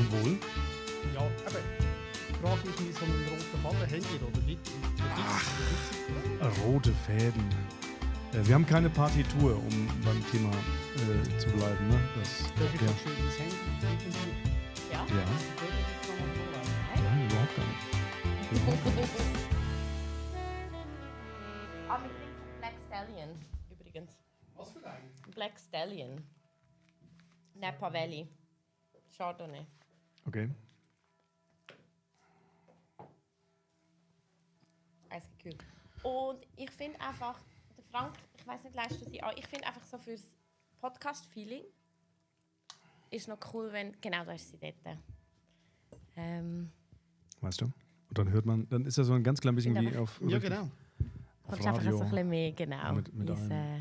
Zum Wohl. Ja, eben. Die Frage ist, wie so einen roten Faden habt ihr, oder gibt es? Rote Fäden. Wir haben keine Partitur, um beim Thema zu bleiben. Ne? Darf ich Ja. noch schön ins Handy irgendwie? Ja. Ja. Nein, überhaupt gar nicht. Ah, wir trinken Black Stallion übrigens. Was für ein? Black Stallion. Napa Valley. Chardonnay. Okay. Eisgekühlt. Und ich finde einfach, der Frank, ich weiß nicht, leistet sie an, ich finde einfach so fürs Podcast-Feeling ist noch cool, wenn, genau, da ist sie dort. Weißt du? Und dann hört man, dann ist das so ein ganz klein bisschen wie auf, Ja, genau. auf Kommt einfach so ein bisschen mehr, genau.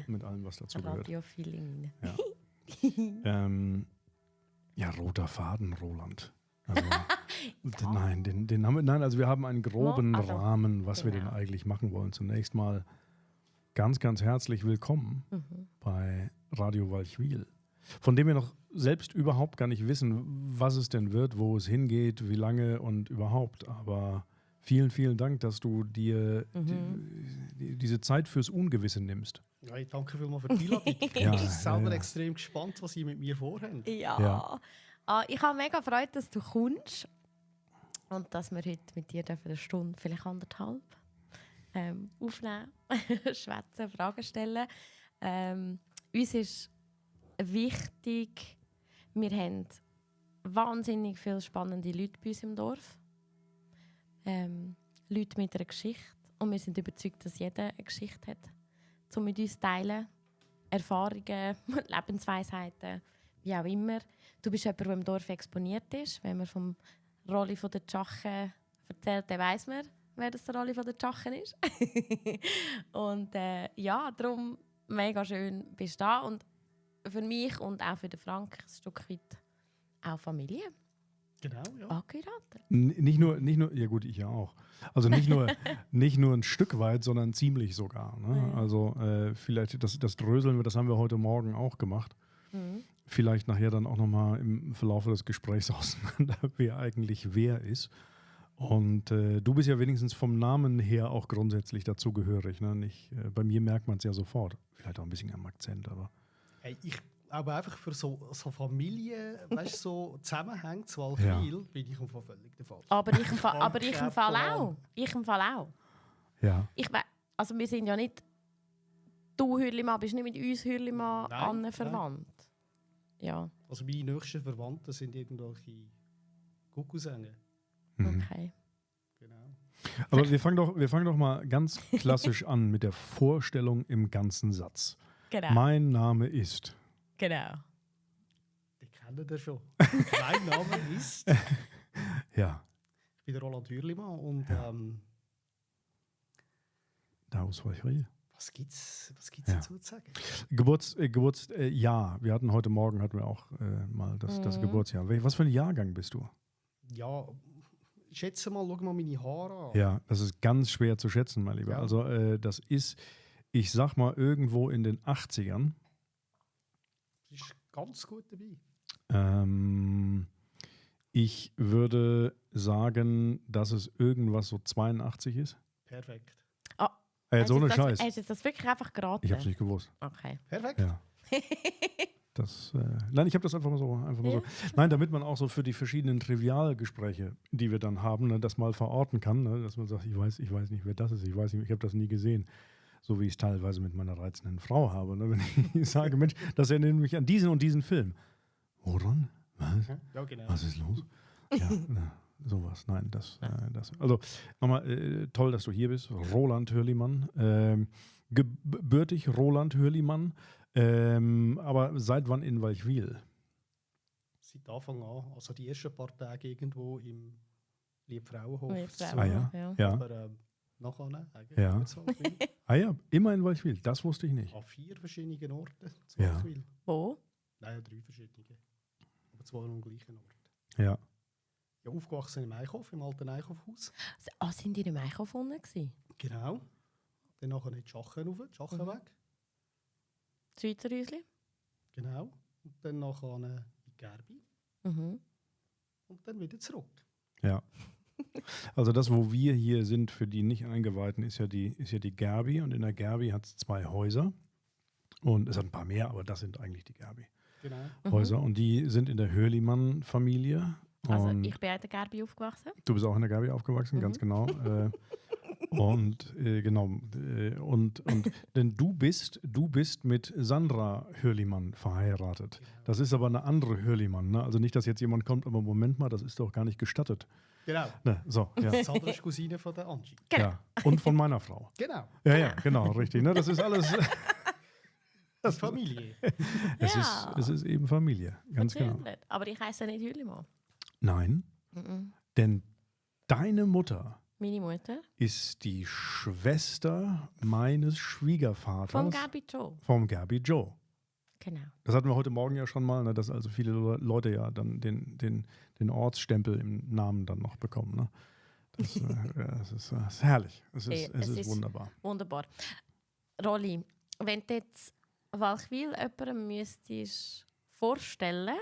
mit allem, was dazu gehört. Radio-Feeling rein. Ja. Ja, roter Faden, Roland. Also, nein, den haben wir, nein, also wir haben einen groben Also, Rahmen, was wir genau. denn eigentlich machen wollen. Zunächst mal ganz, ganz herzlich willkommen bei Radio Walchwil, von dem wir noch selbst überhaupt gar nicht wissen, was es denn wird, wo es hingeht, wie lange und überhaupt. Aber vielen, vielen Dank, dass du dir diese Zeit fürs Ungewisse nimmst. Ja, ich danke vielmals für die Einladung. Ja, Ich bin selber ja. extrem gespannt, was ihr mit mir vorhabt. Ja. Ja. Ich habe mega Freude, dass du kommst und dass wir heute mit dir eine Stunde, vielleicht 1,5 aufnehmen, schwätzen, Fragen stellen. Uns ist wichtig, wir haben wahnsinnig viele spannende Leute bei uns im Dorf. Leute mit einer Geschichte. Und wir sind überzeugt, dass jeder eine Geschichte hat, um mit uns zu teilen. Erfahrungen, Lebensweisheiten, wie auch immer. Du bist jemand, der im Dorf exponiert ist. Wenn man vom Rolli von der Tschachen erzählt, dann weiss man, wer das der Rolli von der Tschachen ist. Und ja, darum mega schön bist du da. Und für mich und auch für den Frank ein Stück weit auch Familie. Genau, ja. Angeheiratet. Nicht nur, ja gut, ich ja auch. Also nicht nur ein Stück weit, sondern ziemlich sogar. Ne? Ja. Also vielleicht das Dröseln, das haben wir heute Morgen auch gemacht. Vielleicht nachher dann auch nochmal im Verlauf des Gesprächs auseinander, wer eigentlich wer ist. Und du bist ja wenigstens vom Namen her auch grundsätzlich dazugehörig. Ne? Bei mir merkt man es ja sofort. Vielleicht auch ein bisschen am Akzent, aber. Hey, ich glaube einfach für so Familie, weißt, so Zusammenhänge zu Walchwil, bin ich völlig der Fall. Aber ich im Fall auch. Ich im Fall auch. Ja. Also wir sind ja nicht, du Hürlimann bist nicht mit uns Hürlimann Nein, verwandt. Ja, Also meine nächsten Verwandten sind irgendwelche Kuckucksengel. okay. Genau. Aber wir fangen doch mal ganz klassisch an mit der Vorstellung im ganzen Satz. Genau. Mein Name ist. Genau. Die kennen ihr schon. Mein Name ist... Ja. Ich bin der Roland Hürlimann und Da aus Walchwil. was gibt's Ja. dazu zu sagen? Ja, heute Morgen hatten wir auch mal das Geburtsjahr. Was für ein Jahrgang bist du? Ja, schätze mal, schau mal meine Haare an. Ja, das ist ganz schwer zu schätzen, mein Lieber. Ja. Also das ist, ich sag mal, irgendwo in den 80ern. Das ist ganz gut dabei. Ich würde sagen, dass es irgendwas so 82 ist. Perfekt. So eine Scheiß. Hast du das wirklich einfach geraten? Ich habe es nicht gewusst. Okay. Perfekt. Ja. Nein, ich habe das einfach mal so. Nein, damit man auch so für die verschiedenen Trivialgespräche, die wir dann haben, ne, das mal verorten kann, ne, dass man sagt, ich weiß nicht, wer das ist, ich habe das nie gesehen. So wie ich es teilweise mit meiner reizenden Frau habe. Ne, wenn ich sage, Mensch, das erinnert mich an diesen und diesen Film. Woran? Was? Ja, genau. Was ist los? Ja, sowas. Nein, das. Also nochmal, toll, dass du hier bist. Roland Hürlimann. Gebürtig Roland Hürlimann. Aber seit wann in Walchwil? Seit Anfang an. Also die ersten paar Tage irgendwo im Liebfrauenhof. Ja. Ja. Aber nachher Ja. nicht so viel. Ja, immer in Walchwil. Das wusste ich nicht. An 4 verschiedenen Orten. Ja. Walchwil. Wo? Nein, 3 verschiedene. Aber 2 am gleichen Ort. Ja. Ja, aufgewachsen im Eichhof, im alten Eichhofhaus. Sind die im Eichhof unten gewesen? Genau. Dann nachher die Schachen rauf, die Schachenweg. Das Schweizer Häuschen? Genau. Und dann nachher in Gerbi. Mhm. und dann wieder zurück. Ja. Also das, wo wir hier sind, für die nicht Eingeweihten, ist ja die Gerbi. Und in der Gerbi hat es 2 Häuser. Und es hat ein paar mehr, aber das sind eigentlich die Gerbi-Häuser. Und die sind in der Hörlimann-Familie. Also Und ich bin in der Gerbi aufgewachsen. du bist auch in der Gerbi aufgewachsen, ganz genau. Denn du bist mit Sandra Hörlimann verheiratet. Das ist aber eine andere Hörlimann. Ne? Also nicht, dass jetzt jemand kommt, aber Moment mal, das ist doch gar nicht gestattet. Genau. Ne, so, ja. Sandra ist Cousine von der Angie. Genau. Ja. Und von meiner Frau. Genau. Ja, genau, richtig. Ne? Das ist alles. Das ist Familie. Es ist eben Familie, ganz genau. Natürlich. Aber ich heiße nicht Hüllimann. Nein, denn deine Mutter Meine Mutter. ist die Schwester meines Schwiegervaters. Vom Gabi Joe. Vom Gabi Joe. Genau. Das hatten wir heute Morgen ja schon mal, ne, dass also viele Leute ja dann den Ortsstempel im Namen dann noch bekommen. Ne? Das ist herrlich. Es ist wunderbar. Wunderbar. Rolli, wenn du jetzt Walchwil jemandem müsstest vorstellen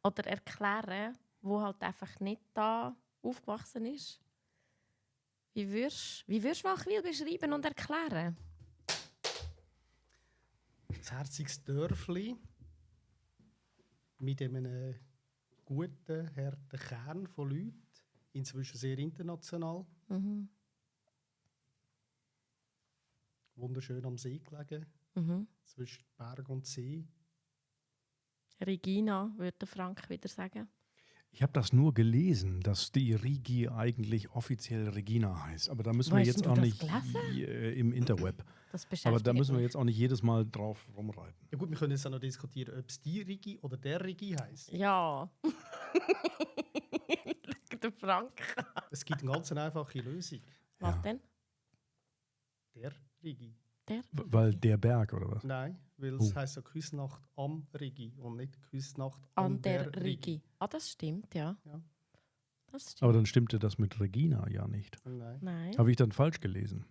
oder erklären, wo halt einfach nicht da aufgewachsen ist, wie würdest du Walchwil beschreiben und erklären? Ein herziges Dörfli mit einem guten, harten Kern von Leuten, inzwischen sehr international. Mhm. Wunderschön am See gelegen, zwischen Berg und See. Regina, würde Frank wieder sagen. Ich habe das nur gelesen, dass die Rigi eigentlich offiziell Regina heißt. Aber da müssen wir jetzt auch nicht im Interweb. Aber da müssen wir jetzt auch nicht jedes Mal drauf rumreiten. Ja gut, wir können jetzt auch noch diskutieren, ob es die Rigi oder der Rigi heisst. Ja. Der Frank. Es gibt eine ganz einfache Lösung. Was denn? Der Rigi. Weil der Berg, oder was? Nein, weil es heisst ja Küsnacht am Rigi und nicht Küsnacht An der Rigi. Ah, das stimmt, ja. Das stimmt. Aber dann stimmte das mit Regina ja nicht. Nein. Habe ich dann falsch gelesen?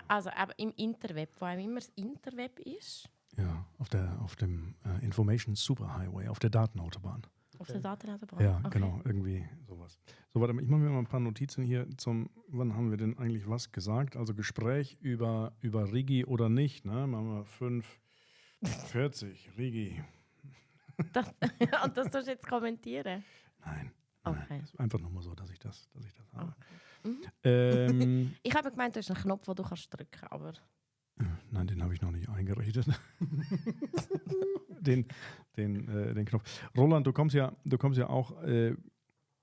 Aber im Interweb, wo einem immer das Interweb ist. Ja, auf dem Information Superhighway, auf der Datenautobahn. Auf der Datenautobahn? Ja, okay. genau, irgendwie sowas. So, warte mal, ich mache mir mal ein paar Notizen hier wann haben wir denn eigentlich was gesagt? Also Gespräch über Rigi oder nicht, ne? Machen wir 5:40, Rigi. Und das tust du jetzt kommentieren? Nein. Okay. Nein. Ist einfach nur mal so, dass ich das habe. Okay. Ich habe gemeint, du hast einen Knopf, den du kannst drücken, aber... Nein, den habe ich noch nicht eingerichtet. den Knopf. Roland, du kommst ja auch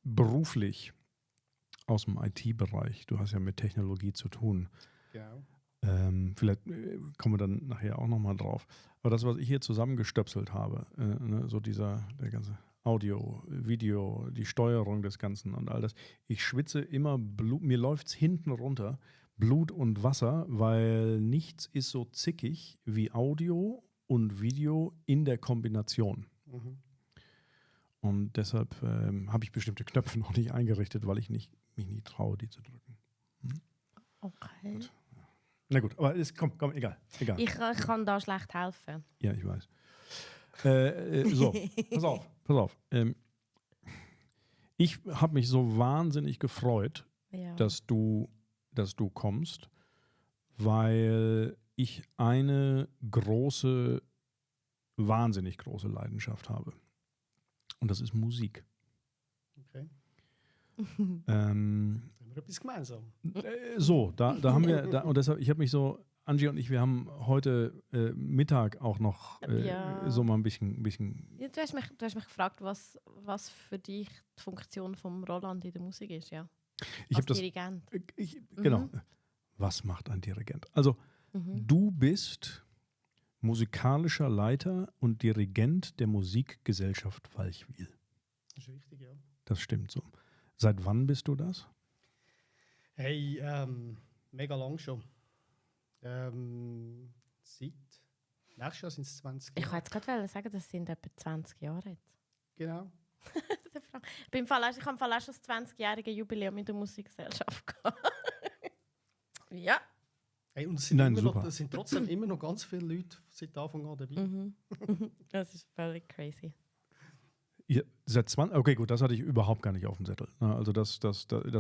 beruflich aus dem IT-Bereich. Du hast ja mit Technologie zu tun. Genau. Vielleicht kommen wir dann nachher auch nochmal drauf. Aber das, was ich hier zusammengestöpselt habe, so der ganze Audio, Video, die Steuerung des Ganzen und all das. Ich schwitze immer Blut, mir läuft es hinten runter, Blut und Wasser, weil nichts ist so zickig wie Audio und Video in der Kombination. Und deshalb habe ich bestimmte Knöpfe noch nicht eingerichtet, weil ich mich nie traue, die zu drücken. Okay. Gut. Na gut, aber komm, egal. Ich kann da schlecht helfen. Ja, ich weiß. So, pass auf. Ich habe mich so wahnsinnig gefreut, dass du kommst, weil ich eine wahnsinnig große Leidenschaft habe. Und das ist Musik. Okay. Haben wir etwas gemeinsam. Da haben wir, und deshalb, ich habe mich so, Angie und ich, wir haben heute Mittag auch noch so mal ein bisschen. Ja, du hast mich gefragt, was für dich die Funktion von Roland in der Musik ist, ja. Als Dirigent. Genau. Was macht ein Dirigent? Also, du bist musikalischer Leiter und Dirigent der Musikgesellschaft Walchwil. Das ist richtig, ja. Das stimmt so. Seit wann bist du das? Hey, mega lang schon. Seit nächstes Jahr sind es 20 Jahre. Ich wollte jetzt gerade sagen, das sind etwa 20 Jahre jetzt. Genau. Ich habe auch schon das 20-jährige Jubiläum in der Musikgesellschaft gehabt. Ja. Hey, und es sind trotzdem immer noch ganz viele Leute seit Anfang an dabei. Das ist völlig crazy. Ihr seit 20, okay, gut, das hatte ich überhaupt gar nicht auf dem Zettel. Also das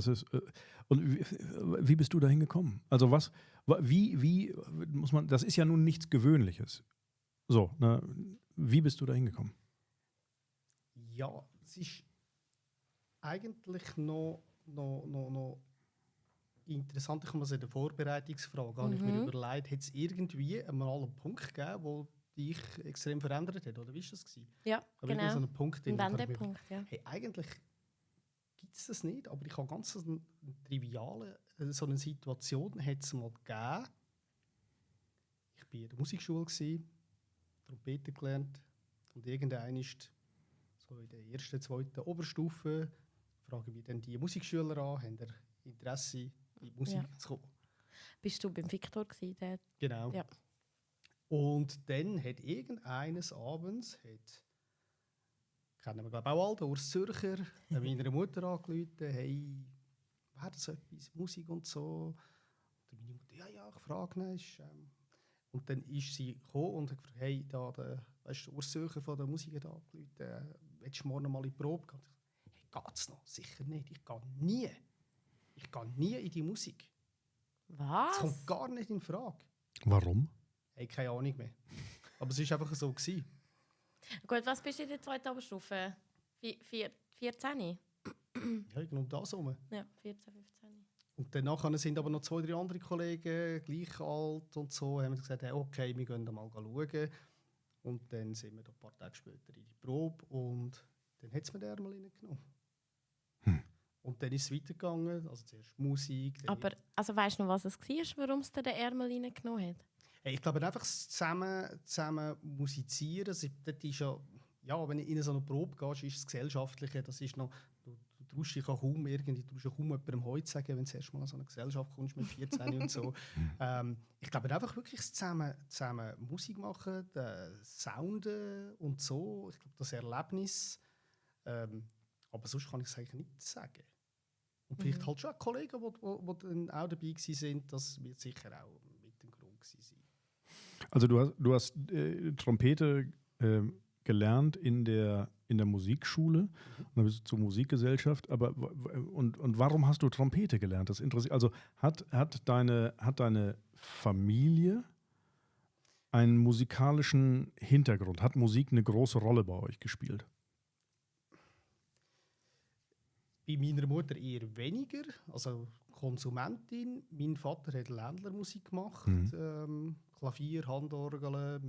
ist. Und wie bist du da hingekommen? Also wie muss man, das ist ja nun nichts Gewöhnliches. So, ne? Wie bist du da hingekommen? Ja, es ist eigentlich noch interessant. Ich habe mir in der Vorbereitungsfrage habe ich mir überlegt, hat es irgendwie einmal einen Punkt gegeben, wo dich extrem verändert hat? Oder wie war das gewesen? Ja, genau. So einen Punkt, Und dann der Punkt, ja. Hey, eigentlich gibt es das nicht, aber ich habe ganz eine triviale so eine Situation hat es mal gegeben. Ich war in der Musikschule, Trompete gelernt und irgendwann ist so in der ersten, zweiten Oberstufe frage ich dann die Musikschüler an, haben ihr Interesse in die Musik zu kommen. Bist du beim Victor gewesen? Genau. Ja. Und dann hat irgendeines Abends, kennen wir glaube auch alle, der Urs Zürcher, meiner Mutter angerufen, hey, wäre das etwas, Musik und so? Und meine Mutter, ja, ich frage nicht. Und dann ist sie gekommen und hat gefragt, hey, der Urs Zürcher von der Musik hat angerufen, willst du morgen mal in die Probe gehen? Hey, geht's noch? Sicher nicht, ich gehe nie in die Musik. Was? Das kommt gar nicht in Frage. Warum? Hey, keine Ahnung mehr. Aber es war einfach so gewesen. Gut, was bist du in der zweiten Oberstufe? 14? Ja, genau das herum. Ja, 14, 15. Und danach sind aber noch 2, 3 andere Kollegen gleich alt und so, haben wir gesagt, hey, okay, wir gehen da mal schauen. Und dann sind wir da ein paar Tage später in die Probe und dann hat es mir den Ärmel reingenommen. Und dann ist es weitergegangen, also zuerst Musik. Aber also weißt du noch, was es war, warum es dir den Ärmel reingenommen hat? Hey, ich glaube einfach zusammen musizieren, das ist ja, wenn du in so eine Probe gehst, ist das Gesellschaftliche, das ist noch, du traust dich kaum jemandem heute sagen, wenn du das erste Mal an so eine Gesellschaft kommst mit 14 und so. Ich glaube einfach wirklich zusammen Musik machen, Sounden und so, ich glaube das Erlebnis, aber sonst kann ich es eigentlich nicht sagen. Und vielleicht halt schon Kollegen, die dann auch dabei waren, das wird sicher auch mit dem Grund gewesen sein. Also du hast Trompete gelernt in der Musikschule, und dann bist du zur Musikgesellschaft. Aber und warum hast du Trompete gelernt? Das interessiert. Also hat deine Familie einen musikalischen Hintergrund? Hat Musik eine große Rolle bei euch gespielt? Bei meiner Mutter eher weniger, also Konsumentin. Mein Vater hat Ländlermusik gemacht, Klavier, Handorgel,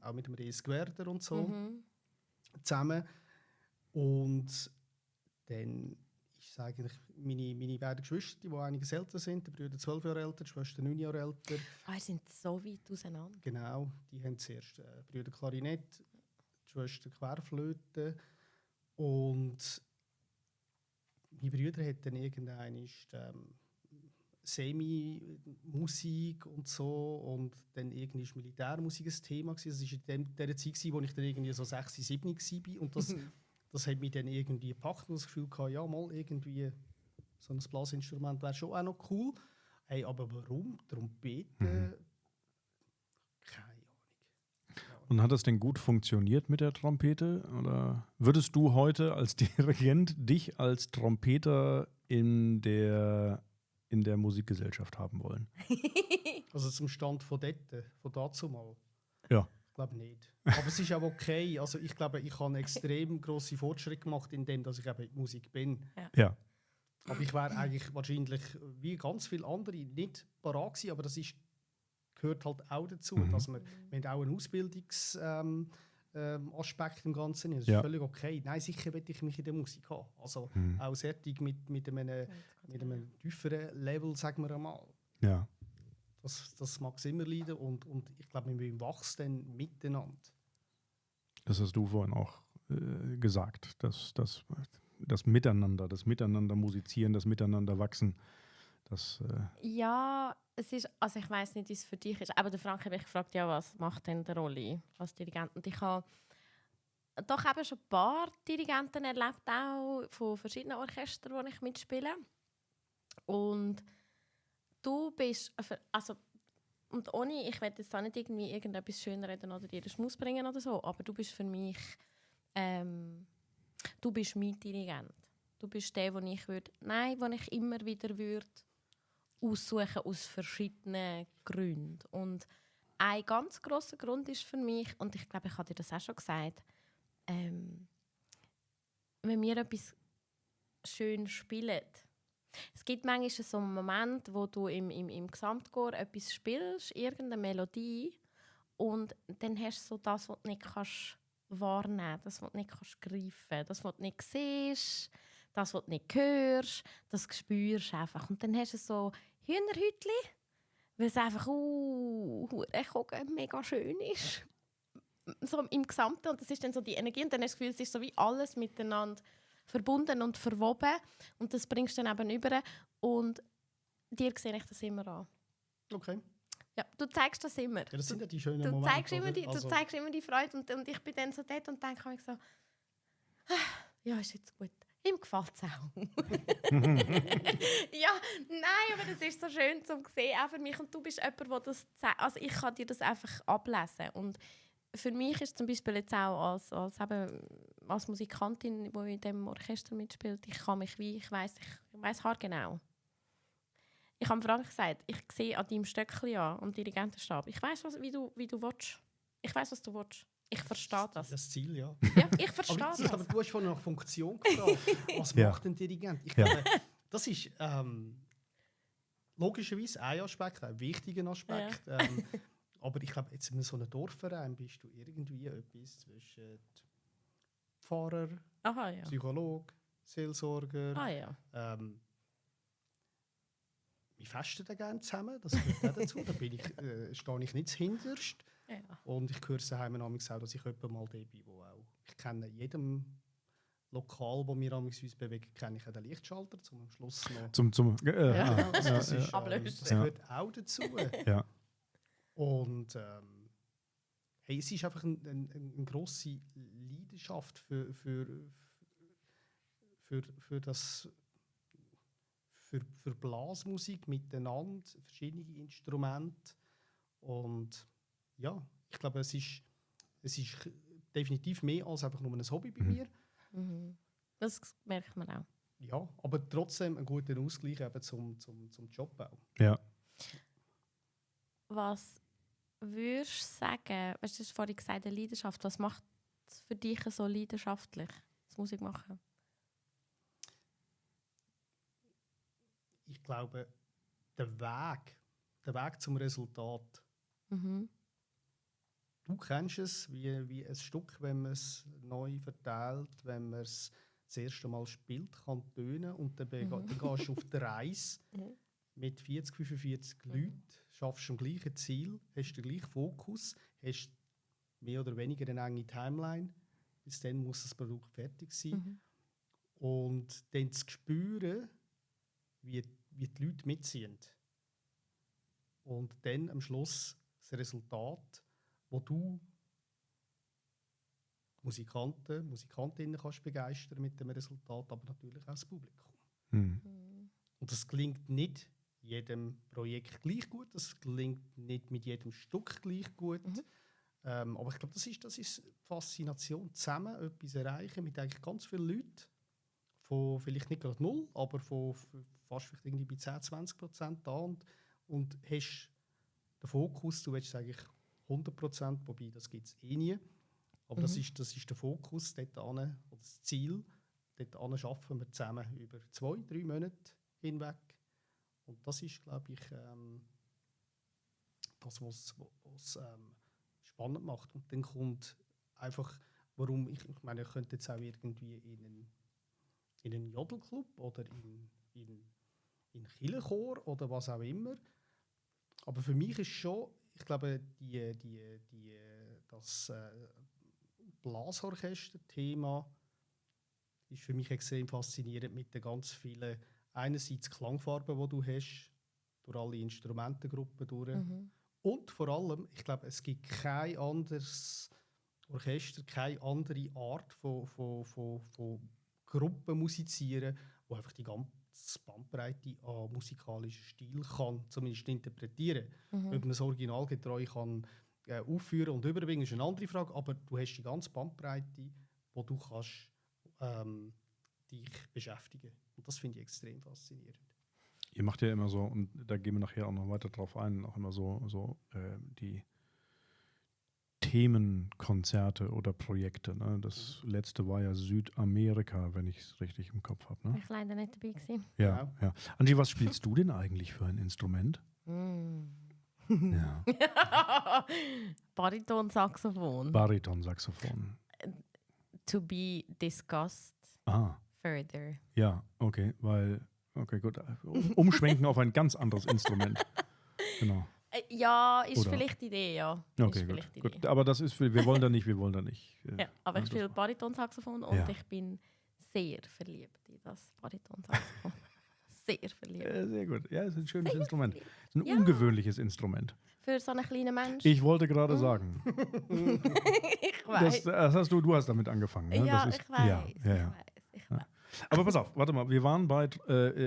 auch mit dem Ries Gwerder und so zusammen. Und dann ist eigentlich meine beiden Geschwister, die einiges älter sind, die Brüder 12 Jahre älter, die Schwester 9 Jahre älter. Die sind so weit auseinander. Genau, die haben zuerst Brüder Klarinett, die Schwester Querflöte und mein Bruder hat dann irgendwann Semi-Musik und so und dann irgendwie ist Militärmusik ein Thema gewesen. Das war in der Zeit, wo ich dann irgendwie so 6, 7 war und das hat mich dann irgendwie gepackt und das Gefühl gehabt, ja mal irgendwie so ein Blasinstrument wäre schon auch noch cool. Hey, aber warum Trompete? Keine Ahnung. Und hat das denn gut funktioniert mit der Trompete? Oder würdest du heute als Dirigent dich als Trompeter in der Musikgesellschaft haben wollen? Also zum Stand von dazu mal? Ja. Ich glaube nicht. Aber es ist auch okay. Also ich glaube, ich habe extrem grosse Fortschritte gemacht, indem dass ich eben in Musik bin. Ja. Aber ich wäre eigentlich wahrscheinlich, wie ganz viele andere, nicht parat gewesen, aber das gehört halt auch dazu, dass wir haben auch einen Ausbildungsaspekt im Ganzen. Das ist völlig okay. Nein, sicher will ich mich in der Musik haben. Also auch fertig mit einem tieferen Level, sagen wir einmal. Ja. Das mag es immer leiden und ich glaube, wir wachsen dann miteinander. Das hast du vorhin auch gesagt, das Miteinander, das Miteinander musizieren, das Miteinander wachsen. Ja, es ist, also ich weiss nicht, wie es für dich ist, aber der Frank hat mich gefragt, ja, was macht denn die Rolle als Dirigent? Und ich habe doch eben schon ein paar Dirigenten erlebt, auch von verschiedenen Orchestern, die ich mitspiele. Und du bist, also, und ohne, ich will jetzt da nicht irgendwie irgendetwas schönreden oder dir den Schmaus bringen oder so, aber du bist für mich Du bist mein Dirigent. Du bist der, den ich immer wieder würde aussuchen aus verschiedenen Gründen. Und ein ganz grosser Grund ist für mich, und ich glaube, ich habe dir das auch schon gesagt, wenn wir etwas schön spielen. Es gibt manchmal so einen Moment, wo du im Gesamtchor etwas spielst, irgendeine Melodie, und dann hast du so das, was du nicht kannst wahrnehmen, das, was du nicht kannst greifen, das, was du nicht siehst, das, was du nicht hörst, das spürst du einfach. Und dann hast du so Hühnerhütli, weil es einfach mega schön ist. So im Gesamten. Und das ist dann so die Energie. Und dann hast du das Gefühl, es ist so wie alles miteinander verbunden und verwoben. Und das bringst du dann eben über. Und dir sehe ich das immer an. Okay. Ja, du zeigst das immer. Ja, das sind ja die schönen Du Momente. du zeigst immer die Freude. Und ich bin dann so dort und denke mir so, ja, ist jetzt gut. Ihm gefällt es auch. Ja, nein, aber das ist so schön zu sehen, auch für mich. Und du bist jemand, der das zeigt. Also ich kann dir das einfach ablesen. Und für mich ist zum Beispiel jetzt auch als Musikantin, die in diesem Orchester mitspielt, ich weiss haargenau. Ich habe Frank gesagt, ich sehe an deinem Stöckchen an, am Dirigentenstab. Ich weiss, wie du willst. Ich weiss, was du willst. Ich verstehe das. Das Ziel, ja. Ja, ich verstehe das. Aber du hast vorhin nach Funktion gefragt. Was macht ein Dirigent? Ich glaube, das ist logischerweise ein Aspekt, ein wichtiger Aspekt. Ja. Aber ich glaube, jetzt in so einem Dorfverein bist du irgendwie etwas zwischen Pfarrer, Psychologe, Seelsorger. Wir festen da gerne zusammen, das gehört auch dazu. Da stehe ich nicht zuhinterst. Ja. Und ich höre daheim auch, dass ich jemand mal da bin, wo auch... Ich kenne jedem Lokal, wo wir uns bewegen, kenne ich auch den Lichtschalter, am Schluss noch... Das gehört auch dazu. Ja. Und es ist einfach eine grosse Leidenschaft für Blasmusik miteinander, verschiedene Instrumente. Und ja, ich glaube, es ist definitiv mehr als einfach nur ein Hobby bei mir. Mhm. Das merkt man auch. Ja, aber trotzdem einen guten Ausgleich eben zum Job auch. Ja. Was würdest du sagen, du hast vorhin gesagt, eine Leidenschaft, was macht es für dich so leidenschaftlich, das Musik machen? Ich glaube, der Weg zum Resultat. Mhm. Du kennst es wie ein Stück, wenn man es neu verteilt, wenn man es das erste Mal spielt, kann tönen und dann gehst du auf die Reise mit 40, 45 Leuten, schaffst am gleichen Ziel, hast den gleichen Fokus, hast mehr oder weniger eine enge Timeline, bis dann muss das Produkt fertig sein. Und dann zu spüren, wie die Leute mitziehen. Und dann am Schluss das Resultat, wo du Musikantinnen kannst begeistern mit dem Resultat, aber natürlich auch das Publikum. Und das gelingt nicht jedem Projekt gleich gut, das gelingt nicht mit jedem Stück gleich gut. Aber ich glaube, das ist Faszination, zusammen etwas erreichen mit eigentlich ganz vielen Leuten, von vielleicht nicht gerade 0, aber von fast irgendwie bei 10-20% da und hast den Fokus, du willst eigentlich 100%, wobei das gibt es nie, aber das ist der Fokus dort an, oder das Ziel, dort an arbeiten wir zusammen über 2-3 Monate hinweg und das ist, glaube ich, das, was spannend macht. Und dann kommt einfach, warum ich meine, ich könnte jetzt auch irgendwie in einen Jodelclub oder in Kirchenchor oder was auch immer. Aber für mich ist schon, ich glaube, das Blasorchester-Thema ist für mich extrem faszinierend mit den ganz vielen, einerseits Klangfarben, die du hast, durch alle Instrumentengruppen durch. Und vor allem, ich glaube, es gibt kein anderes Orchester, keine andere Art von Gruppen musizieren, wo einfach die ganze Bandbreite an musikalischen Stil kann, zumindest interpretieren. Ob man es originalgetreu kann aufführen und überbringen, ist eine andere Frage, aber du hast die ganze Bandbreite, wo du kannst dich beschäftigen. Und das finde ich extrem faszinierend. Ihr macht ja immer so, und da gehen wir nachher auch noch weiter drauf ein, auch immer so die Themenkonzerte oder Projekte. Ne? Das letzte war ja Südamerika, wenn ich es richtig im Kopf habe. Ne? Ich war leider nicht dabei gewesen. Ja, Genau. ja. Angie, was spielst du denn eigentlich für ein Instrument? Ja. Bariton-Saxophon. Baritonsaxophon. To be discussed further. Ja, okay, okay, gut. Umschwenken auf ein ganz anderes Instrument. Genau. Ja, ist Oder? vielleicht die Idee, ja. Okay, ist gut. vielleicht die Gut. Idee. Aber wir wollen da nicht. Ja, aber ich das spiele war- Baritonsaxophon und Ja. ich bin sehr verliebt in das Baritonsaxophon. Sehr verliebt. Sehr gut. Ja, es ist ein schönes Instrument. Es ist ein Ja. ungewöhnliches Instrument. Für so einen kleinen Mensch. Ich wollte gerade sagen, Ich weiß. du hast damit angefangen. Ne? Ja, Das ist, ich weiß. Ja. Ich weiß. Aber pass auf, warte mal. Wir waren bei,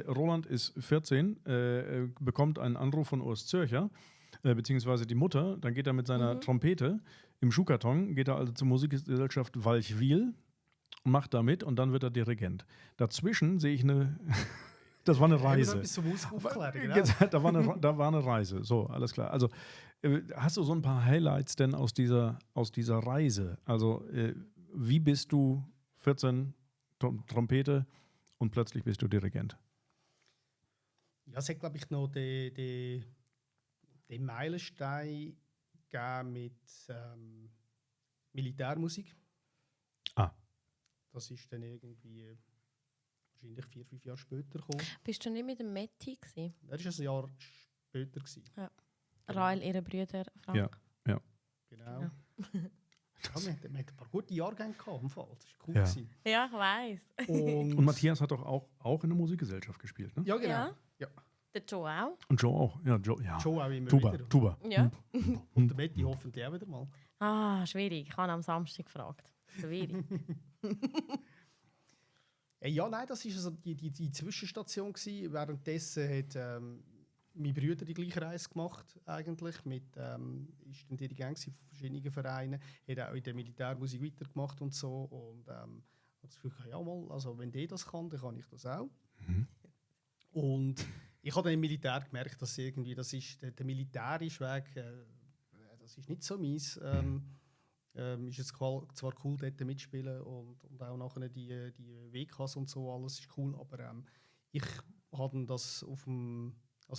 Roland ist 14, bekommt einen Anruf von Urs Zürcher, beziehungsweise die Mutter. Dann geht er mit seiner Trompete im Schuhkarton, geht er also zur Musikgesellschaft Walchwil, macht da mit und dann wird er Dirigent. Dazwischen sehe ich das war eine Haben wir noch Reise. etwas zum Aufklären, genau. Da war eine Reise. So, alles klar. Also, hast du so ein paar Highlights denn aus dieser Reise? Also, wie bist du 14 Trompete und plötzlich bist du Dirigent? Ja, es hat, glaube ich, noch den Meilenstein gegeben mit Militärmusik. Ah. Das ist dann irgendwie wahrscheinlich 4-5 Jahre später gekommen. Bist du nicht mit dem Metti gewesen? Das war ein Jahr später. Gewesen. Rael, ihre Brüder, Frank. Ja. Genau. Ja. Ja, wir hatten ein paar gute Jahrgänge gehabt, im Fall. Das war cool. Ja. Gewesen. Ja, ich weiss. Und Matthias hat doch auch in der Musikgesellschaft gespielt, ne? Ja, genau. Ja. Ja. Der Joe auch. Und Joe auch. Ja, Joe, ja. Schon auch immer Tuba, wieder. Tuba. Ja. Und der Betty hoffentlich auch wieder mal. Ah, schwierig. Ich habe am Samstag gefragt. Schwierig. Ja, nein, das war also die Zwischenstation gewesen. Währenddessen hat mein Bruder die gleiche Reise gemacht, eigentlich. Ist dann Dirigent von verschiedenen Vereinen, hat auch in der Militärmusik weitergemacht und so. Und hat das Gefühl, ja mal, also wenn der das kann, dann kann ich das auch. Mhm. Und ich habe dann im Militär gemerkt, dass irgendwie, das ist der militärische Weg, das ist nicht so meins. Ist es zwar cool, dort mitspielen und auch nachher die WKs und so, alles ist cool, aber ich habe das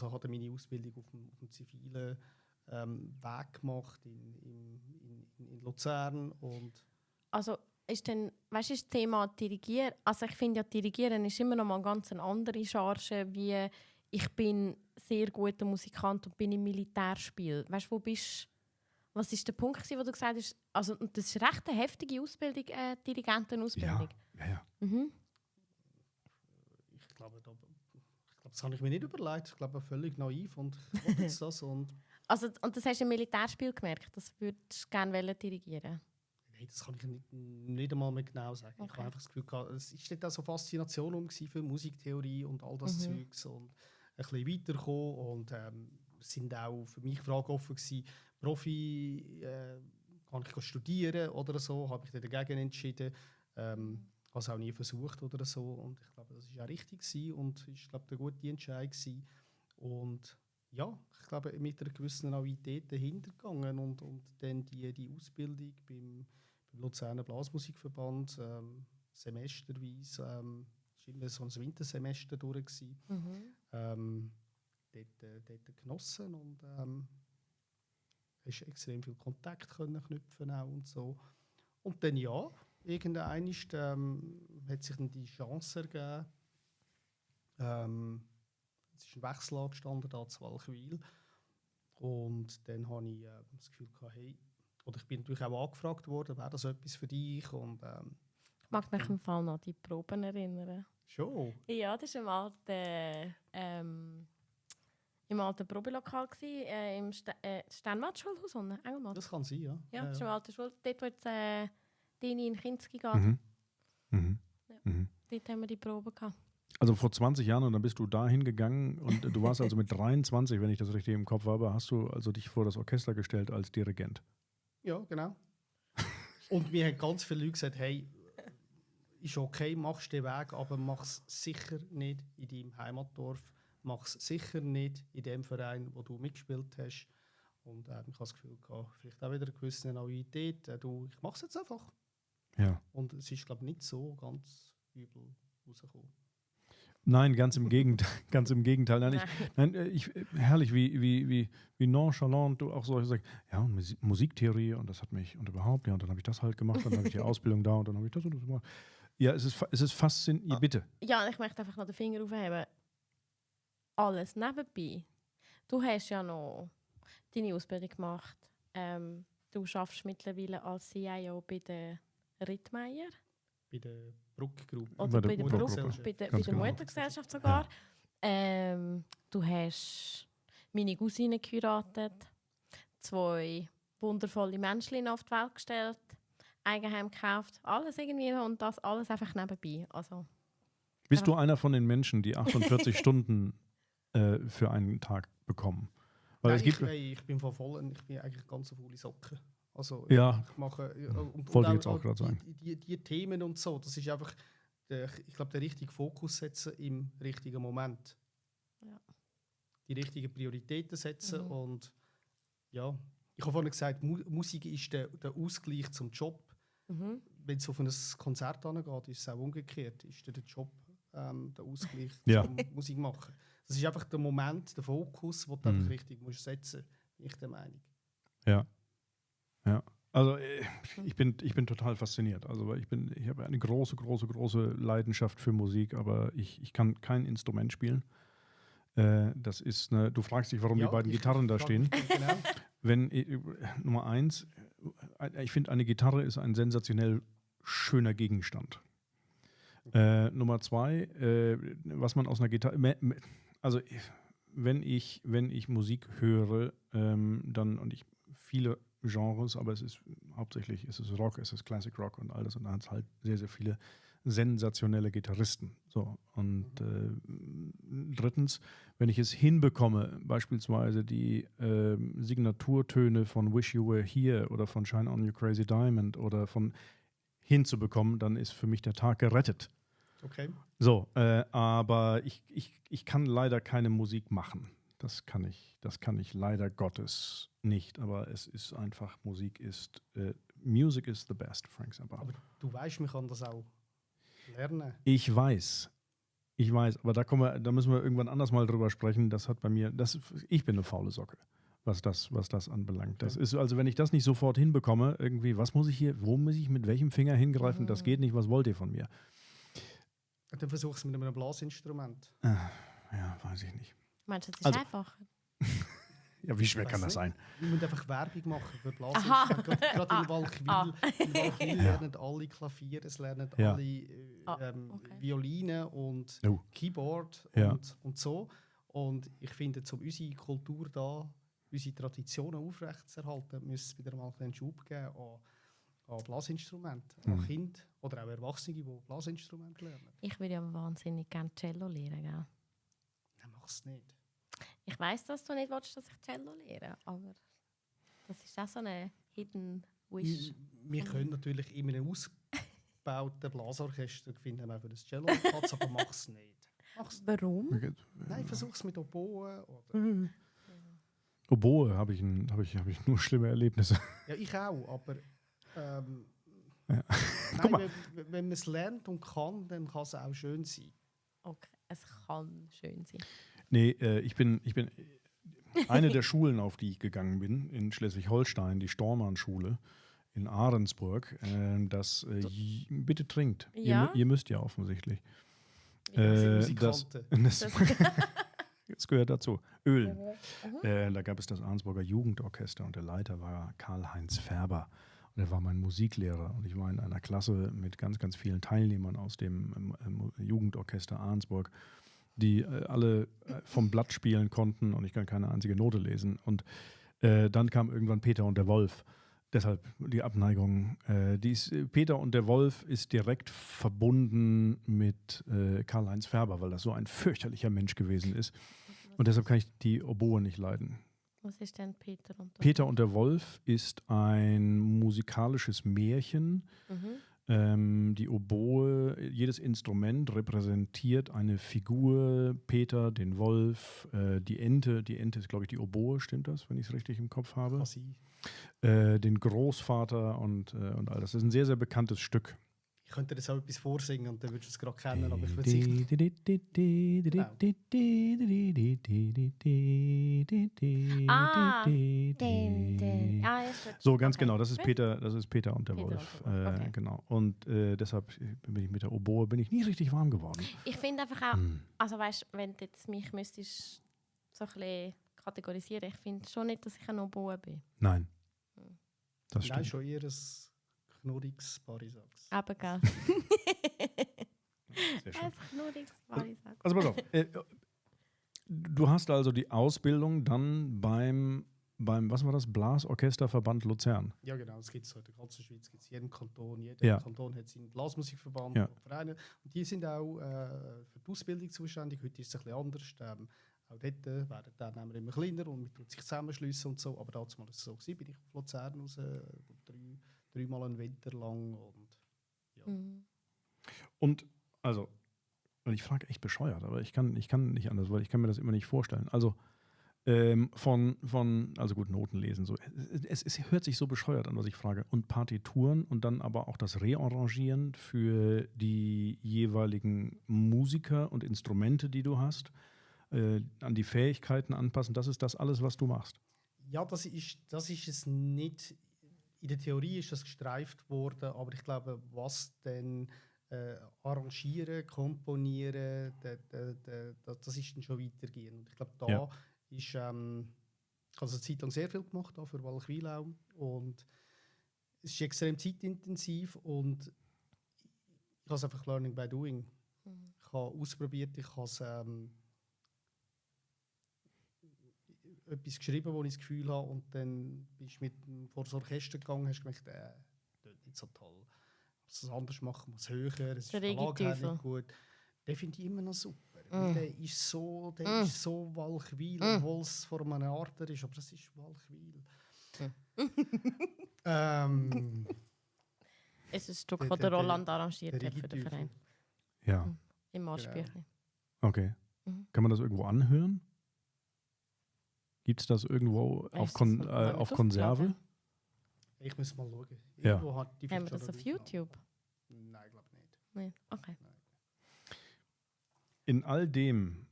hatte meine Ausbildung auf dem zivilen Weg gemacht in Luzern. Und Also ist dann, weißt du, das Thema Dirigieren, also ich finde ja, Dirigieren ist immer noch mal ganz eine andere Charge, wie ich bin sehr guter Musikant und bin im Militärspiel. Weißt du, was war der Punkt, wo du gesagt hast, also das ist recht eine heftige Ausbildung, Dirigentenausbildung. Ja. Mhm. ich glaube, das habe ich mir nicht überlegt. Ich glaube, völlig naiv und ich mache jetzt das. Und Also, und das hast du im Militärspiel gemerkt, das würdest du gerne dirigieren. nein, das kann ich nicht einmal mehr genau sagen. Ich Okay. habe einfach das Gefühl gehabt, es ist dort auch so Faszination für Musiktheorie und all das Zeugs und ein bisschen weiterkommen und es sind auch für mich Fragen offen gewesen, Profi, kann ich studieren oder so, habe ich dann dagegen entschieden, habe es auch nie versucht oder so und ich glaube, das war auch richtig gewesen und ich glaube, eine gute Entscheidung gewesen. Und ja, ich glaube, mit einer gewissen Naivität dahinter gegangen und dann die Ausbildung beim Luzerner Blasmusikverband semesterweise, es war immer so ein Wintersemester durch gewesen, dort genossen und hast extrem viel Kontakt können knüpfen auch und so. Und dann ja, irgendwann hat sich dann die Chance ergeben. Es ist ein Wechsel angestanden da zu Walchwil. Und dann habe ich das Gefühl gehabt, hey, oder ich bin natürlich auch angefragt worden, wäre das etwas für dich? Und, Ich mag mich im Fall noch an die Proben erinnern. schon. Ja, das war im alten Probelokal, im Sternwaldschulhaus unten, Engelmann. Das kann sein, ja. Ja, das ist im alten Schul. Dort, wo jetzt Dini in Kinski geht. Mhm. Mhm. Ja. Mhm. Dort haben wir die Probe gehabt. Also vor 20 Jahren und dann bist du dahin gegangen und du warst also mit 23, wenn ich das richtig im Kopf habe, hast du also dich vor das Orchester gestellt als Dirigent. Ja, genau. Und mir haben ganz viele Leute gesagt, hey, ist okay, machst den Weg, aber mach es sicher nicht in deinem Heimatdorf, mach es sicher nicht in dem Verein, wo du mitgespielt hast. Und ich habe das Gefühl gehabt, vielleicht auch wieder eine gewisse Naivität. Ich mache es jetzt einfach. Ja. Und es ist, glaube ich, nicht so ganz übel rausgekommen. Nein, ganz im Gegenteil. Ganz im Gegenteil. Herrlich, wie nonchalant du auch so sagst, ja, Musiktheorie und das hat mich und überhaupt, ja, und dann habe ich das halt gemacht, dann habe ich die Ausbildung da und dann habe ich das und das gemacht. Ja, es ist faszinierend. Ja, bitte. Ja, ich möchte einfach noch den Finger aufheben. Alles nebenbei. Du hast ja noch deine Ausbildung gemacht. Du arbeitest mittlerweile als CIO bei der Rittmeier. Bei der Bruck Group. Oder bei der Bruck, bei der genau. Muttergesellschaft sogar. Ja. Du hast meine Cousine geheiratet, 2 wundervolle Menschen auf die Welt gestellt, Eigenheim gekauft, alles irgendwie und das alles einfach nebenbei. Also, bist du einer von den Menschen, die 48 Stunden für einen Tag bekommen? Weil Nein, ich bin ich bin eigentlich ganz eine faule Socke. Also ja, ich mache wollte ich jetzt auch gerade sagen. Die Themen und so, das ist einfach, ich glaube, den richtigen Fokus setzen im richtigen Moment. Ja. Die richtigen Prioritäten setzen und ja, ich habe vorhin gesagt, Musik ist der Ausgleich zum Job. Wenn es auf ein Konzert angeht, ist es auch umgekehrt. Ist der Job der Ausgleich zum Musik machen. Das ist einfach der Moment, der Fokus, den du einfach richtig musst setzen, bin ich der Meinung. Ja. Ja. Also ich bin total fasziniert. Also ich habe eine große Leidenschaft für Musik, aber ich kann kein Instrument spielen. Das ist du fragst dich, warum die beiden Gitarren da stehen. Genau. Nummer 1, ich finde, eine Gitarre ist ein sensationell schöner Gegenstand. Nummer 2, was man aus einer Gitarre, also wenn ich Musik höre, dann, und ich viele Genres, aber hauptsächlich ist es Rock, es ist Classic Rock und alles, und dann hat es halt sehr, sehr viele sensationelle Gitarristen. So. Und drittens, wenn ich es hinbekomme, beispielsweise die Signaturtöne von Wish You Were Here oder von Shine On You Crazy Diamond oder von hinzubekommen, dann ist für mich der Tag gerettet. Okay. So, aber ich kann leider keine Musik machen. Das kann ich leider Gottes nicht. Aber es ist einfach, Music is the best, Frank Zappa. Aber du weißt, man kann das auch lernen. Ich weiß, aber da müssen wir irgendwann anders mal drüber sprechen. Das hat bei mir, ich bin eine faule Socke, was das anbelangt. Das ist, also wenn ich das nicht sofort hinbekomme, irgendwie, wo muss ich mit welchem Finger hingreifen? Das geht nicht, was wollt ihr von mir? Dann versuch es mit einem Blasinstrument. Ja, weiß ich nicht. Meinst du, das ist einfach? Ja, wie schwer kann das sein? Wir müssen einfach Werbung machen für Blasinstrumente. Gerade in Walchwil lernen alle Klavier, es lernen alle Violine und Keyboard und so. Und ich finde, um unsere Kultur da, unsere Traditionen aufrechtzuerhalten, müsste es wieder mal einen Schub geben an Blasinstrumenten, an Kinder oder auch Erwachsene, die Blasinstrumente lernen. Ich würde ja wahnsinnig gerne Cello lernen, gell? Nein, mach es nicht. Ich weiss, dass du nicht willst, dass ich Cello lerne, aber das ist auch so eine Hidden Wish. Wir können natürlich in einem ausgebauten Blasorchester finden wir für das Cello Platz, aber mach es nicht. Warum? Nein, versuch es mit Oboe. Oder Oboe habe ich nur schlimme Erlebnisse. Ja, ich auch, aber Guck mal. Wenn man es lernt und kann, dann kann es auch schön sein. Okay, es kann schön sein. Nee, ich bin eine der Schulen, auf die ich gegangen bin, in Schleswig-Holstein, die Stormann-Schule in Ahrensburg. Bitte trinkt. Ja? Ihr müsst ja offensichtlich. Das gehört dazu. Öl. Da gab es das Ahrensburger Jugendorchester und der Leiter war Karl-Heinz Färber. Und er war mein Musiklehrer und ich war in einer Klasse mit ganz, ganz vielen Teilnehmern aus dem Jugendorchester Ahrensburg, die alle vom Blatt spielen konnten und ich kann keine einzige Note lesen. Und dann kam irgendwann Peter und der Wolf. Deshalb die Abneigung. Peter und der Wolf ist direkt verbunden mit Karl-Heinz Färber, weil das so ein fürchterlicher Mensch gewesen ist. Und deshalb kann ich die Oboe nicht leiden. Was ist denn Peter und der Wolf? Peter und der Wolf ist ein musikalisches Märchen, Die Oboe, jedes Instrument repräsentiert eine Figur, Peter, den Wolf, die Ente ist, glaube ich, die Oboe, stimmt das, wenn ich es richtig im Kopf habe? Quasi. Den Großvater und all das. Das ist ein sehr, sehr bekanntes Stück. Ich könnte jetzt auch etwas vorsingen und dann würdest du es gerade kennen, aber ich würde sicher... So, ganz Okay. genau, das ist Peter und der Peter Wolf. und der Wolf, okay. Genau. Und deshalb bin ich mit der Oboe nie richtig warm geworden. Ich finde einfach auch, also weißt, wenn du jetzt mich müsstest so ein bisschen kategorisieren, ich finde schon nicht, dass ich ein Oboe bin. Nein. Das Nein, stimmt. schon eher ein knurriges Barisax. Aber gell. Sehr schön. Ein knurriges Barisax. Also pass auf. Du hast also die Ausbildung dann beim was war das? Blasorchesterverband Luzern. Ja genau, das gibt es in der ganzen Schweiz, gibt's jeden Kanton. Jeder Kanton hat seinen Blasmusikverband und Vereine. Und die sind auch für die Ausbildung zuständig. Heute ist es ein bisschen anders. Auch dort werden die Teilnehmer immer kleiner und man tut sich zusammenschliessen und so. Aber damals war es so, bin ich auf Luzern raus, dreimal einen Winter lang. Und, ja. Und also, und ich frage echt bescheuert, aber ich kann nicht anders, weil ich kann mir das immer nicht vorstellen. Also also gut, Noten lesen, so. Es hört sich so bescheuert an, was ich frage. Und Partituren und dann aber auch das Rearrangieren für die jeweiligen Musiker und Instrumente, die du hast, an die Fähigkeiten anpassen, das ist das alles, was du machst. Ja, das ist es nicht. In der Theorie ist das gestreift worden, aber ich glaube, was dann arrangieren, komponieren, das ist dann schon weitergehen. Und ich glaube, da ist, ich habe eine Zeit lang sehr viel gemacht für Walchwil auch. Und es ist extrem zeitintensiv und ich habe es einfach Learning by Doing. Ich habe ausprobiert, ich habe etwas geschrieben, wo ich das Gefühl habe, und dann bist du vor das Orchester gegangen und hast gemerkt, das ist nicht so toll. Ich muss es anders machen, muss höher, es ist Verlag nicht gut. Den finde ich immer noch super. Der ist so Walchwil, obwohl es vor einem Arter ist, aber es ist Walchwil. Es ist ein Stück, das der Roland arrangiert hat für den Verein. Ja. Im Marschbüchlein. Okay. Kann man das irgendwo anhören? Gibt es das irgendwo auf Konserve? Ich muss mal schauen. Ja. Haben wir das auf YouTube? Nein, glaube nicht. Nein, okay. Nein. In all dem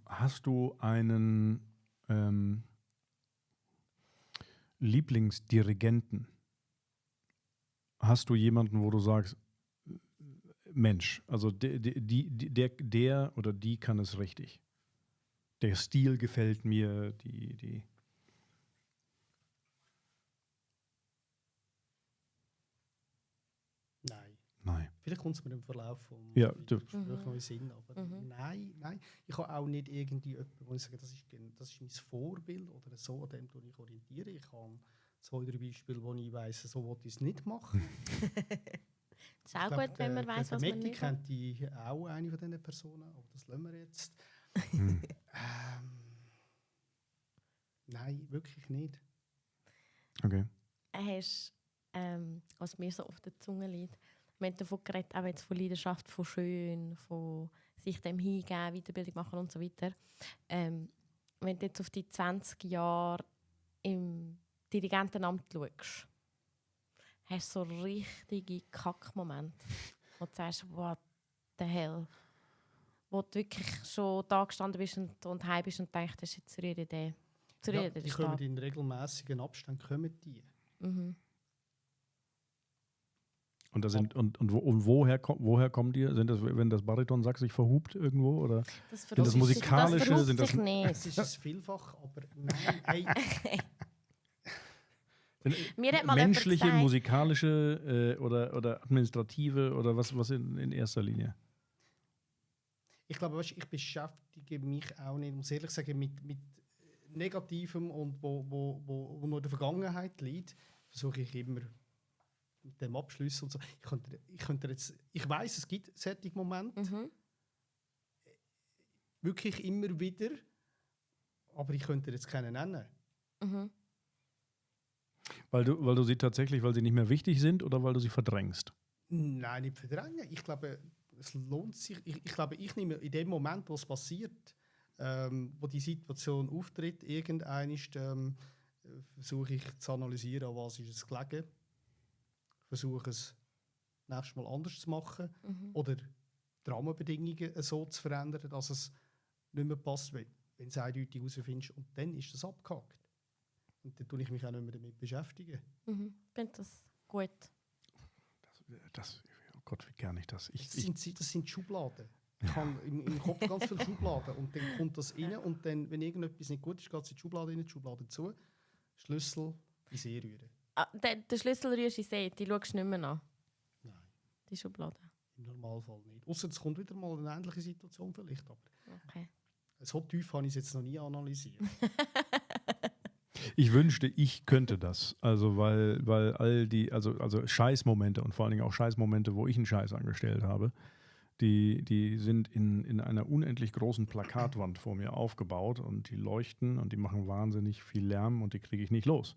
hast du einen Lieblingsdirigenten? Hast du jemanden, wo du sagst, Mensch, also der oder die kann es richtig? Der Stil gefällt mir, die Nein. Vielleicht kommt es mir im Verlauf vom Gespräch noch in Sinn, aber nein. Ich habe auch nicht irgendwie jemanden, wo ich sage, das ist mein Vorbild oder so, an dem ich orientiere. Ich habe 2, 3 Beispiele, wo ich weiss, so wollte ich es nicht machen. Es ist auch gut, wenn man weiss, was man nicht kennt die auch eine von diesen Personen, aber das lassen wir jetzt. Nein, wirklich nicht. Okay. Was mir so auf der Zunge liegt, wir haben davon geredet, auch jetzt von Leidenschaft, von schön, von sich dem hingeben, Weiterbildung machen und so weiter. Wenn du jetzt auf die 20 Jahre im Dirigentenamt schaust, hast du so richtige Kackmomente, wo du sagst, what the hell? Wo du wirklich schon da gestanden bist und heim bist und denkst, das ist jetzt ihre Idee. Die kommen in regelmäßigen Abständen. Mhm. Und woher kommen die? Sind das, wenn das Baritonsax sich verhupt irgendwo? Oder sind das musikalische? Das sind das nicht. Es ist es vielfach, aber nein. Mir hat mal menschliche, musikalische oder administrative oder was in erster Linie? Ich glaube, ich beschäftige mich auch nicht, muss ehrlich sagen, mit Negativem und wo nur in der Vergangenheit liegt, versuche ich immer mit dem Abschluss und so. Ich weiss, es gibt solche Momente, wirklich immer wieder, aber ich könnte jetzt keinen nennen. Weil du sie tatsächlich, weil sie nicht mehr wichtig sind oder weil du sie verdrängst? Nein, nicht verdrängen. Ich glaube, es lohnt sich. Ich glaube, ich nehme in dem Moment, wo es passiert, wo die Situation auftritt, versuche ich zu analysieren, an was ist es gelegen. Versuche es nächstes Mal anders zu machen oder die Rahmenbedingungen so zu verändern, dass es nicht mehr passt, wenn du es eindeutig herausfindest. Und dann ist das abgehakt. Und dann tue ich mich auch nicht mehr damit beschäftigen. Ich finde das gut. Oh Gott, wie gerne ich das. Das sind Schubladen. Ich habe im Kopf ganz viele Schubladen. Und dann kommt das rein. Und dann, wenn irgendetwas nicht gut ist, geht es in die Schublade rein, die Schublade zu. Schlüssel in See rühren. Den Schlüssel rührst du in See, die schaust du nicht mehr an? Nein. Die Schublade? Im Normalfall nicht. Ausser es kommt wieder mal eine ähnliche Situation vielleicht. Aber Okay. so tief habe ich es jetzt noch nie analysiert. Ich wünschte, ich könnte das. Also, weil all die, also Scheißmomente und vor allen Dingen auch Scheißmomente, wo ich einen Scheiß angestellt habe, die sind in einer unendlich großen Plakatwand vor mir aufgebaut und die leuchten und die machen wahnsinnig viel Lärm und die kriege ich nicht los.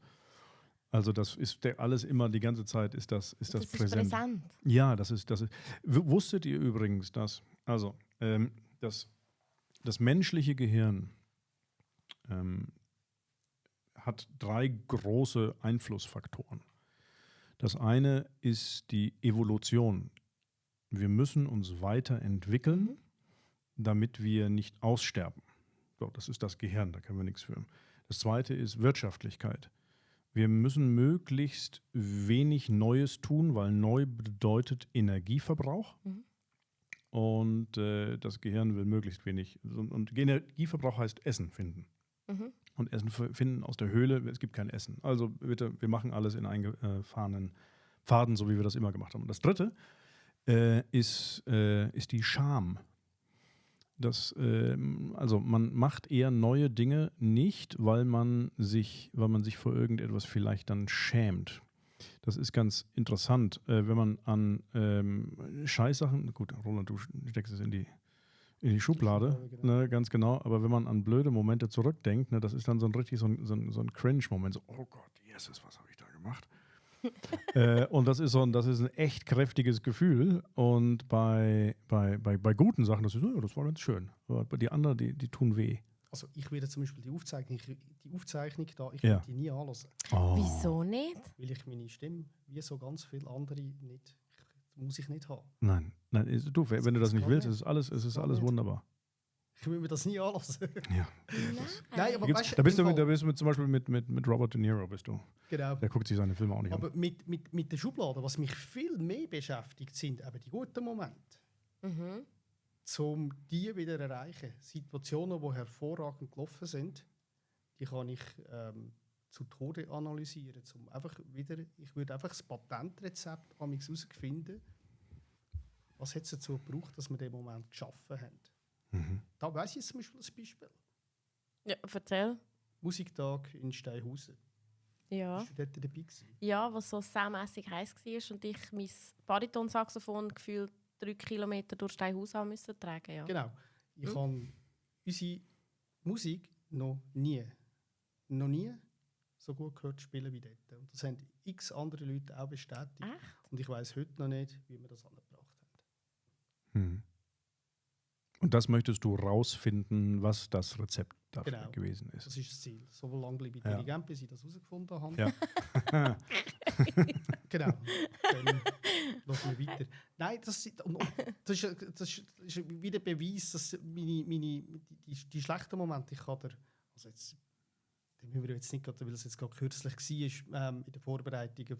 Also das ist alles immer, die ganze Zeit ist das Das präsent. ist brisant. Ja, das ist. Wusstet ihr übrigens, dass das menschliche Gehirn hat 3 große Einflussfaktoren. Das eine ist die Evolution. Wir müssen uns weiterentwickeln, damit wir nicht aussterben. So, das ist das Gehirn, da können wir nichts für. Das zweite ist Wirtschaftlichkeit. Wir müssen möglichst wenig Neues tun, weil neu bedeutet Energieverbrauch. Und das Gehirn will möglichst wenig. Und Energieverbrauch heißt Essen finden. Und Essen finden aus der Höhle, es gibt kein Essen. Also bitte, wir machen alles in eingefahrenen Pfaden, so wie wir das immer gemacht haben. Und das dritte ist die Scham. Also man macht eher neue Dinge nicht, weil man sich vor irgendetwas vielleicht dann schämt. Das ist ganz interessant, wenn man an Scheißsachen, gut, Roland, du steckst es in die Schublade, genau. ne, ganz genau, aber wenn man an blöde Momente zurückdenkt, ne, das ist dann so ein Cringe-Moment, so, oh Gott, Jesus, was habe ich da gemacht? Und das ist ein echt kräftiges Gefühl. Und bei guten Sachen, das war ganz schön. Aber die anderen, die tun weh. Also ich werde zum Beispiel die Aufzeichnung da, ich Ja. werde die nie anlassen. Oh. Wieso nicht? Weil ich meine Stimme, wie so ganz viele andere, muss ich nicht haben. Nein, du, wenn du das nicht willst, es ist alles wunderbar. Ich will mir das nie anlassen. Ja. Nein, aber Da bist du zum Beispiel mit Robert De Niro, bist du. Genau. Der guckt sich seine Filme auch nicht Aber an. mit der Schublade, was mich viel mehr beschäftigt, sind eben die guten Momente. Um die wieder zu erreichen. Situationen, die hervorragend gelaufen sind, die kann ich zu Tode analysieren. Ich würde einfach das Patentrezept herausfinden, was hat es dazu gebraucht, dass wir den Moment geschaffen haben. Da weiss ich jetzt zum Beispiel ein Beispiel. Ja, erzähl. Musiktag in Steinhausen. Ja. Bist du dort dabei gewesen? Ja, was so saumässig heiß war und ich mein Baritonsaxophon gefühlt 3 Kilometer durch Steinhausen haben müssen tragen. Ja. Genau. Ich habe unsere Musik noch nie so gut gehört spielen wie dort. Und das haben x andere Leute auch bestätigt. Echt? Und ich weiss heute noch nicht, wie wir das angebracht haben. Und das möchtest du rausfinden, was das Rezept dafür Genau. gewesen ist. Das ist das Ziel. So lange bleibe ich intelligent, bis ich das herausgefunden habe. Ja. Genau. Dann schauen wir weiter. Nein, das ist wieder Beweis, dass die schlechten Momente, ich kann also jetzt, den müssen wir jetzt nicht gerade, weil es jetzt gerade kürzlich war, in den Vorbereitungen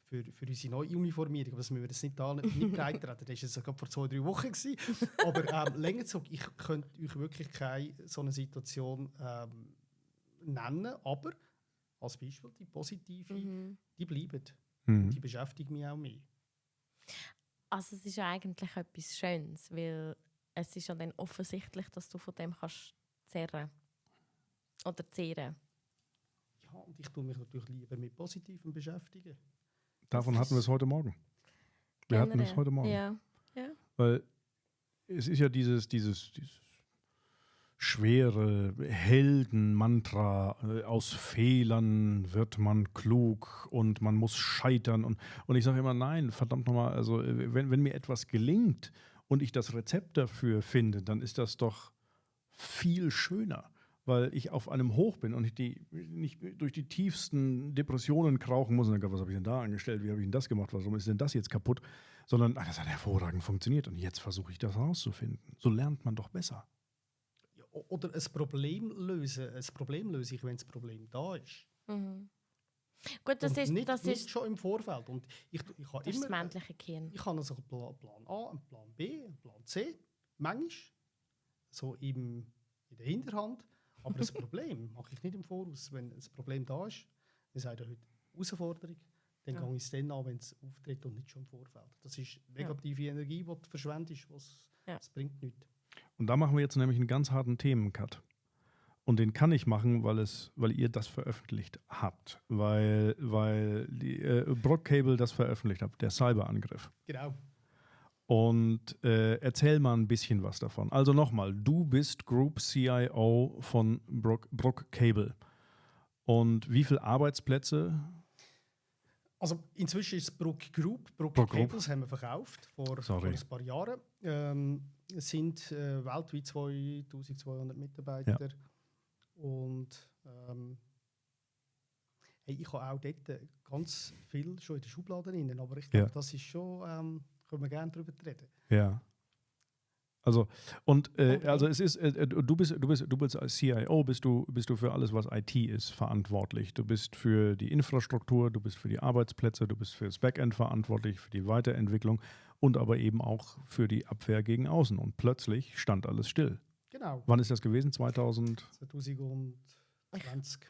für unsere neue Uniformierung, aber das müssen wir jetzt nicht breit treten. Das war jetzt gerade vor 2-3 Wochen gewesen. Aber länger zurück, ich könnte euch wirklich keine so eine Situation nennen, aber als Beispiel die positive, die bleiben. Die beschäftigen mich auch mehr. Also es ist ja eigentlich etwas Schönes, weil es ist ja dann offensichtlich, dass du von dem kannst zerren oder zehren. Ja, und ich tue mich natürlich lieber mit Positivem beschäftigen. Davon hatten wir es heute Morgen. Wir hatten es heute Morgen. Ja. Weil es ist ja dieses schwere Heldenmantra, aus Fehlern wird man klug und man muss scheitern. Und ich sage immer, nein, verdammt nochmal, also wenn mir etwas gelingt und ich das Rezept dafür finde, dann ist das doch viel schöner, weil ich auf einem Hoch bin und ich nicht durch die tiefsten Depressionen krauchen muss und denke, was habe ich denn da angestellt, wie habe ich denn das gemacht, warum ist denn das jetzt kaputt, sondern das hat hervorragend funktioniert und jetzt versuche ich das herauszufinden. So lernt man doch besser. Ja, oder ein Problem lösen. Ein Problem löse ich, wenn das Problem da ist. Mhm. Gut, das Und ist, nicht, das nicht ist, schon im Vorfeld. Und ich habe das ist das immer, männliche Gehirn. ich habe also einen Plan A, einen Plan B, einen Plan C, manchmal so in der Hinterhand. Aber das Problem mache ich nicht im Voraus. Wenn ein Problem da ist, wir sagen ja heute Herausforderung, dann Ja. gehe ich es dann an, wenn es auftritt und nicht schon im Vorfeld. Das ist negative Energie, die du verschwendest, das bringt nichts. Und da machen wir jetzt nämlich einen ganz harten Themencut. Und den kann ich machen, weil ihr das veröffentlicht habt. Weil die Brock Cable das veröffentlicht hat, der Cyberangriff. Genau. Und erzähl mal ein bisschen was davon. Also nochmal, du bist Group CIO von Brock Cable. Und wie viele Arbeitsplätze? Also inzwischen ist es Brock Group. Brock Brock Cables haben wir verkauft vor Sorry. ein paar Jahren. Es sind weltweit 2200 Mitarbeiter. Ja. Und hey, ich habe auch dort ganz viel schon in den Schubladen drin. Aber ich glaube, das ist schon, können wir gerne darüber reden. Ja. Also, also es ist, du bist als CIO, bist du für alles, was IT ist, verantwortlich. Du bist für die Infrastruktur, du bist für die Arbeitsplätze, du bist für das Backend verantwortlich, für die Weiterentwicklung und aber eben auch für die Abwehr gegen außen. Und plötzlich stand alles still. Genau. Wann ist das gewesen? 2020? 2020.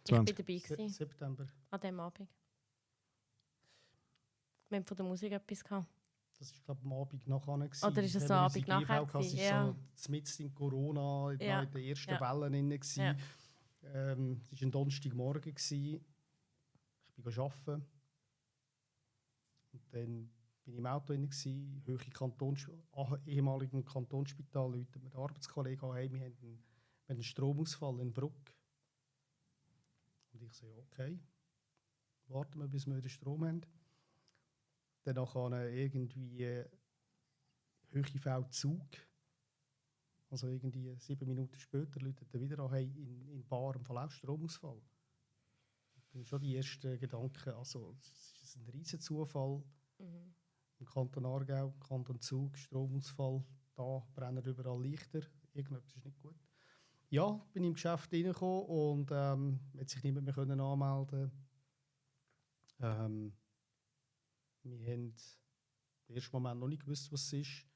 Ich bin dabei gewesen. September. An diesem Abend. Wir haben von der Musik etwas gehabt. Das war, glaube ich, am Abend nachher. Oder ist es so am Abend nachher? Das war so mitten in Corona, in der ersten Welle drin. Es war ein Donnerstagmorgen. Ich bin arbeiten. Und dann bin ich im Auto drin, ehemaligen Kantonsspital, Leute mit Arbeitskollegen an, hey, wir haben einen Stromausfall in Bruck. Und ich so, okay, warten wir, bis wir den Strom haben. Dann irgendwie ÖV-Zug. Also irgendwie 7 Minuten später läutet er wieder an, hey, in Bar im Fall auch Stromausfall. Dann schon die ersten Gedanken, also es ist ein riesen Zufall. Im Kanton Aargau, Kanton Zug, Stromausfall, da brennen überall Lichter, irgendetwas ist nicht gut. Ja, bin im Geschäft reingekommen und hat sich niemand mehr anmelden können. Wir haben im ersten Moment noch nicht gewusst, was es ist,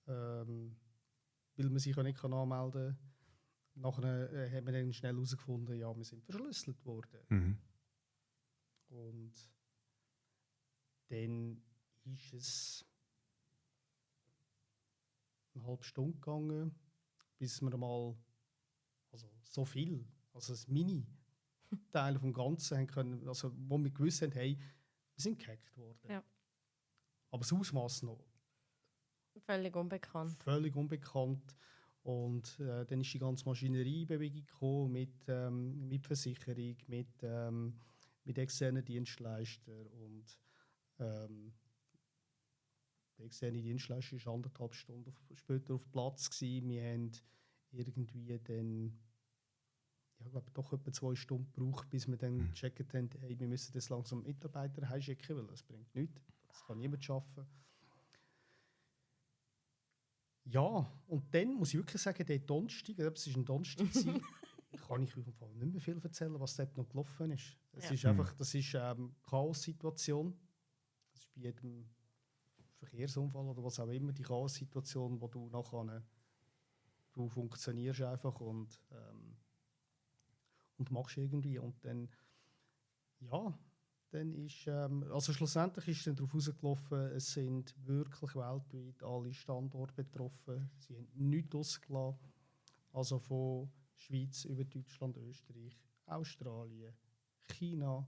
weil man sich auch nicht anmelden kann. Nachher haben wir dann schnell herausgefunden, ja, wir sind verschlüsselt worden. Mhm. Und dann ist es eine halbe Stunde gegangen, bis wir mal, also so viel, also das Mini-Teil vom Ganzen haben können, also wo wir gewusst haben, hey, wir sind gehackt worden. Ja. Aber das Ausmaß noch. Völlig unbekannt. Völlig unbekannt. Und dann ist die ganze Maschinerie in Bewegung gekommen mit Versicherung, mit externen Dienstleistern. Und der externe Dienstleister war 1,5 Stunden später auf Platz gewesen. Wir haben irgendwie dann, ja, ich glaube, doch etwa 2 Stunden gebraucht, bis wir dann gecheckt haben, hey, wir müssen das langsam Mitarbeiter heimschicken, weil das bringt nichts. Das kann niemand schaffen. Ja, und dann muss ich wirklich sagen, der Donnerstag, es war ein Donnerstag, kann ich auf jeden Fall nicht mehr viel erzählen, was dort noch gelaufen ist. Es ist einfach, das ist eine Chaos-Situation. Das ist bei jedem Verkehrsunfall oder was auch immer, die Chaos-Situation, wo du nachher du funktionierst einfach und machst irgendwie. Und dann, ja, dann ist, also schlussendlich ist dann darauf rausgelaufen, es sind wirklich weltweit alle Standorte betroffen. Sie haben nichts ausgelassen. Also von Schweiz über Deutschland, Österreich, Australien, China.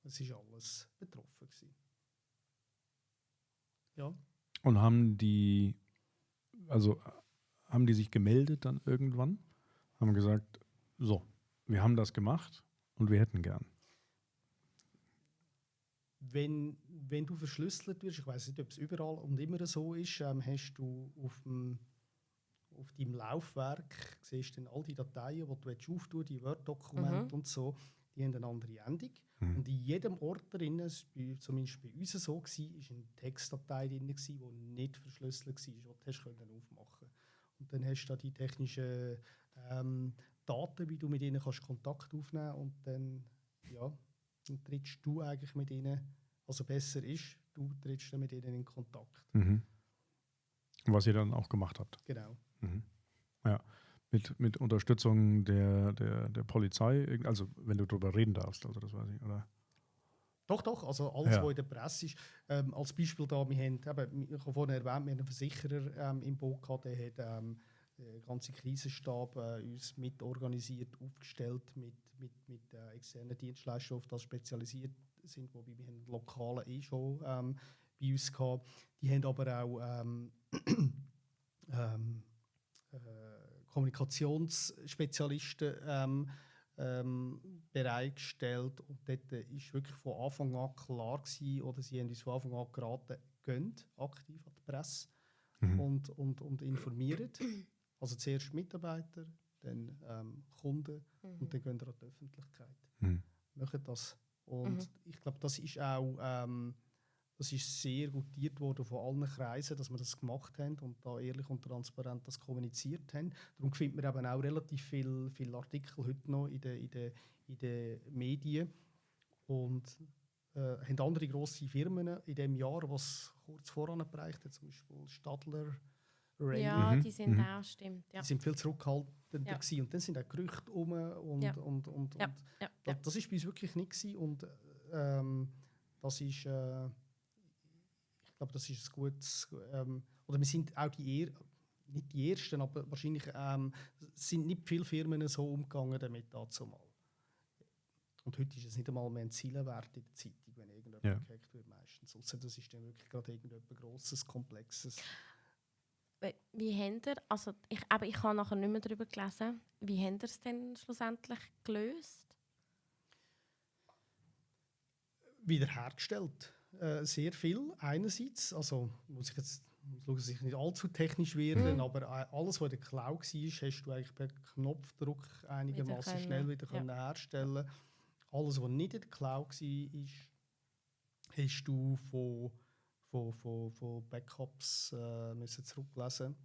Es war alles betroffen gewesen. Ja. Und haben die haben die sich gemeldet dann irgendwann, haben gesagt, so, wir haben das gemacht und wir hätten gern. Wenn du verschlüsselt wirst, ich weiß nicht, ob es überall und immer so ist, hast du auf deinem Laufwerk siehst du dann all die Dateien, die du auftun, die Word-Dokumente und so, die haben eine andere Endung. Und in jedem Ort drin, zumindest bei uns so, war eine Textdatei drin, die nicht verschlüsselt war, die du aufmachen konntest. Und dann hast du da die technischen Daten, wie du mit ihnen Kontakt aufnehmen kannst. Und dann, dann trittst du eigentlich mit ihnen, also besser ist, du trittst dann mit ihnen in Kontakt. Was ihr dann auch gemacht habt. Genau. Ja, mit Unterstützung der Polizei, also wenn du darüber reden darfst, also das weiß ich, oder? Doch, also alles, was in der Presse ist. Als Beispiel da, ich habe vorhin erwähnt, wir haben einen Versicherer im Boot gehabt, der hat den ganzen Krisenstab uns mitorganisiert, aufgestellt mit externen Dienstleistern, die auf das spezialisiert sind, wobei wir einen lokalen schon bei uns gehabt. Die haben aber auch Kommunikationsspezialisten bereitgestellt und dort ist wirklich von Anfang an klar gewesen, oder sie haben uns von Anfang an geraten, geht aktiv an die Presse und informiert. Also zuerst Mitarbeiter, dann Kunden und dann gehen wir an die Öffentlichkeit. Machen das. Und ich glaube, das ist auch das ist sehr gutiert worden von allen Kreisen, dass wir das gemacht haben und da ehrlich und transparent das kommuniziert haben. Darum findet man eben auch relativ viele Artikel heute noch in den Medien. Und haben andere grosse Firmen in diesem Jahr, was kurz voran bereicht hat, zum Beispiel Stadler, Ray. Ja, die sind auch, stimmt. Ja. Die sind viel zurückhaltender gewesen. Und dann sind auch Gerüchte rum und das ist bei uns wirklich nicht gewesen. Und das ist ich glaube, das ist ein gutes oder wir sind auch nicht die Ersten, aber wahrscheinlich sind nicht viele Firmen so umgegangen damit dazu mal. Und heute ist es nicht einmal mehr ein Zielenwert in der Zeitung, wenn irgendjemand gehackt wird meistens. Ausser das ist dann wirklich gerade irgendetwas Grosses, Komplexes. Wie habt ihr, also ich habe nachher nicht mehr darüber gelesen, wie habt ihr es denn schlussendlich gelöst? Wiederhergestellt. Sehr viel einerseits, also muss schauen, dass ich nicht allzu technisch werde, aber alles, was in der Cloud war, hast du eigentlich per Knopfdruck einigermaßen schnell wieder herstellen. Alles, was nicht in der Cloud war, hast du von Backups müssen zurücklesen.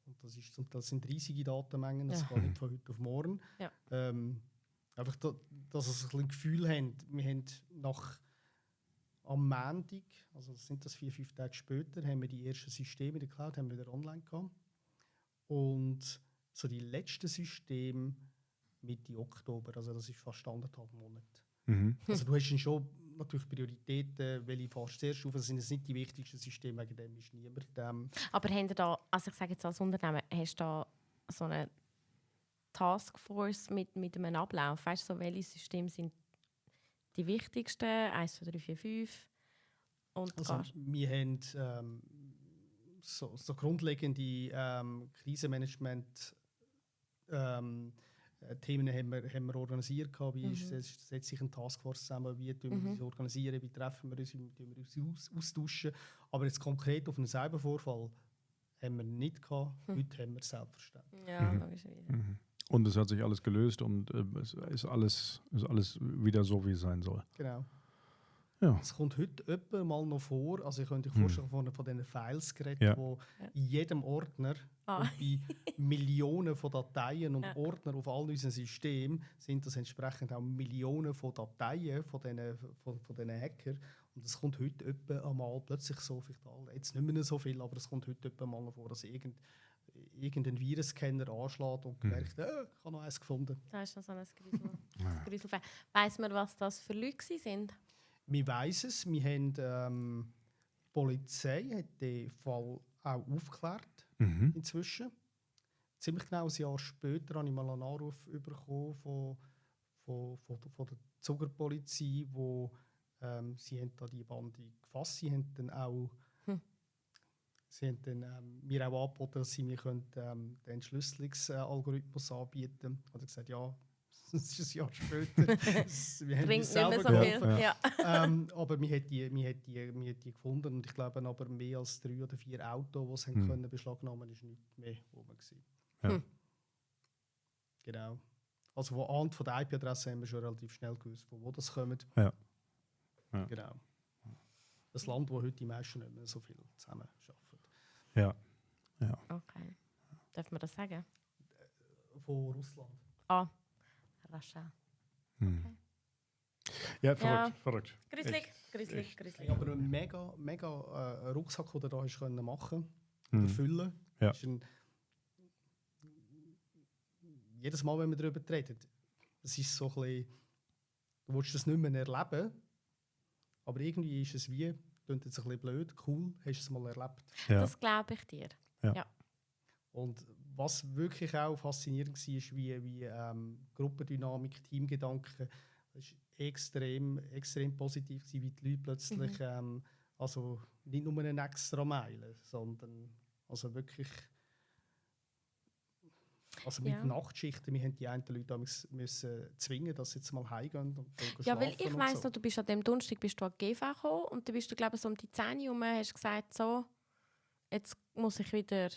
Und das sind riesige Datenmengen, das geht nicht von heute auf morgen. Ja. Einfach, dass sie ein Gefühl haben, wir haben am Montag, also sind das 4-5 Tage später, haben wir die ersten Systeme in der Cloud haben wir wieder online gehabt. Und so die letzten Systeme Mitte Oktober, also das ist fast 1,5 Monate. Also du hast schon natürlich Prioritäten, welche fährst du zuerst auf, das sind jetzt nicht die wichtigsten Systeme, wegen dem ist niemand. Aber habt ihr da, also ich sage jetzt als Unternehmen, hast du da so eine Taskforce mit einem Ablauf? Weißt du, so, welche Systeme sind die wichtigsten? 1, 2, 3, 4, 5? Und also wir haben so grundlegende Krisenmanagement Themen haben wir organisiert, wie setzt sich eine Taskforce zusammen, wie tun wir uns organisieren, wie treffen wir uns, wie tun wir uns austauschen. Aber jetzt konkret auf einen Cybervorfall haben wir nicht gehabt, heute haben wir es selbstverständlich. Ja, logischerweise. Und es hat sich alles gelöst und es ist alles wieder so, wie es sein soll. Genau. Ja. Es kommt heute etwa mal noch vor, also ich könnte euch vorstellen, von diesen Files geredet, wo in jedem Ordner und bei Millionen von Dateien und Ordner auf all unseren Systemen sind das entsprechend auch Millionen von Dateien von diesen Hackern. Und es kommt heute etwa einmal plötzlich so, jetzt nicht mehr so viel, aber es kommt heute etwa mal vor, dass irgendein Virusscanner anschlägt und merkt, ich habe noch eins gefunden. Da ist noch so ein Grusel. Weiss man, was das für Leute sind? Wir weiss es. Wir haben, die Polizei hat den Fall auch aufgeklärt inzwischen. Ziemlich genau ein Jahr später habe ich mal einen Anruf bekommen von der Zuckerpolizei, wo sie haben da die Bande gefasst. Sie haben dann auch Sie haben dann, mir auch angeboten, dass sie mir den Entschlüsselungsalgorithmus anbieten können. Hat er gesagt, ja, das ist ein Jahr später. Wir haben Bringt uns nicht mehr selber so viel. geholfen. Ja. Aber wir haben die gefunden und ich glaube, aber mehr als 3 oder 4 Autos, die sie können beschlagnahmen, ist nicht mehr rum gewesen. Ja. Genau. Also anhand von der IP-Adresse haben wir schon relativ schnell gewusst, von wo das kommt. Ja. Ja. Genau. Das Land, wo heute die meisten nicht mehr so viel zusammen arbeiten. Ja. Ja. Okay. Darf man das sagen? Von Russland. Ah, Rascha. Hm. Ja, verrückt. Gruselig, Echt. gruselig, gruselig. Ja, aber einen mega Rucksack, den du da hast können machen Hm. oder füllen. Ja. Ist jedes Mal, wenn wir darüber reden, das ist so ein bisschen, du willst das nicht mehr erleben, aber irgendwie ist es wie, klingt jetzt ein bisschen blöd, cool, hast du es mal erlebt. Ja. Das glaube ich dir. Und was wirklich auch faszinierend war, ist, wie Gruppendynamik, Teamgedanken, das war extrem positiv gewesen, wie die Leute plötzlich, also nicht nur eine extra Meile, sondern also wirklich, also mit Nachtschichten, wir haben die einen Leute müssen zwingen, dass sie jetzt mal heimgehen und Ja, weil ich und weiss so. noch, du bist an dem Donnerstag bist du an die GV gekommen und dann bist du, glaube ich, so um die 10 Uhr herum, hast gesagt, so, jetzt gehe ich wieder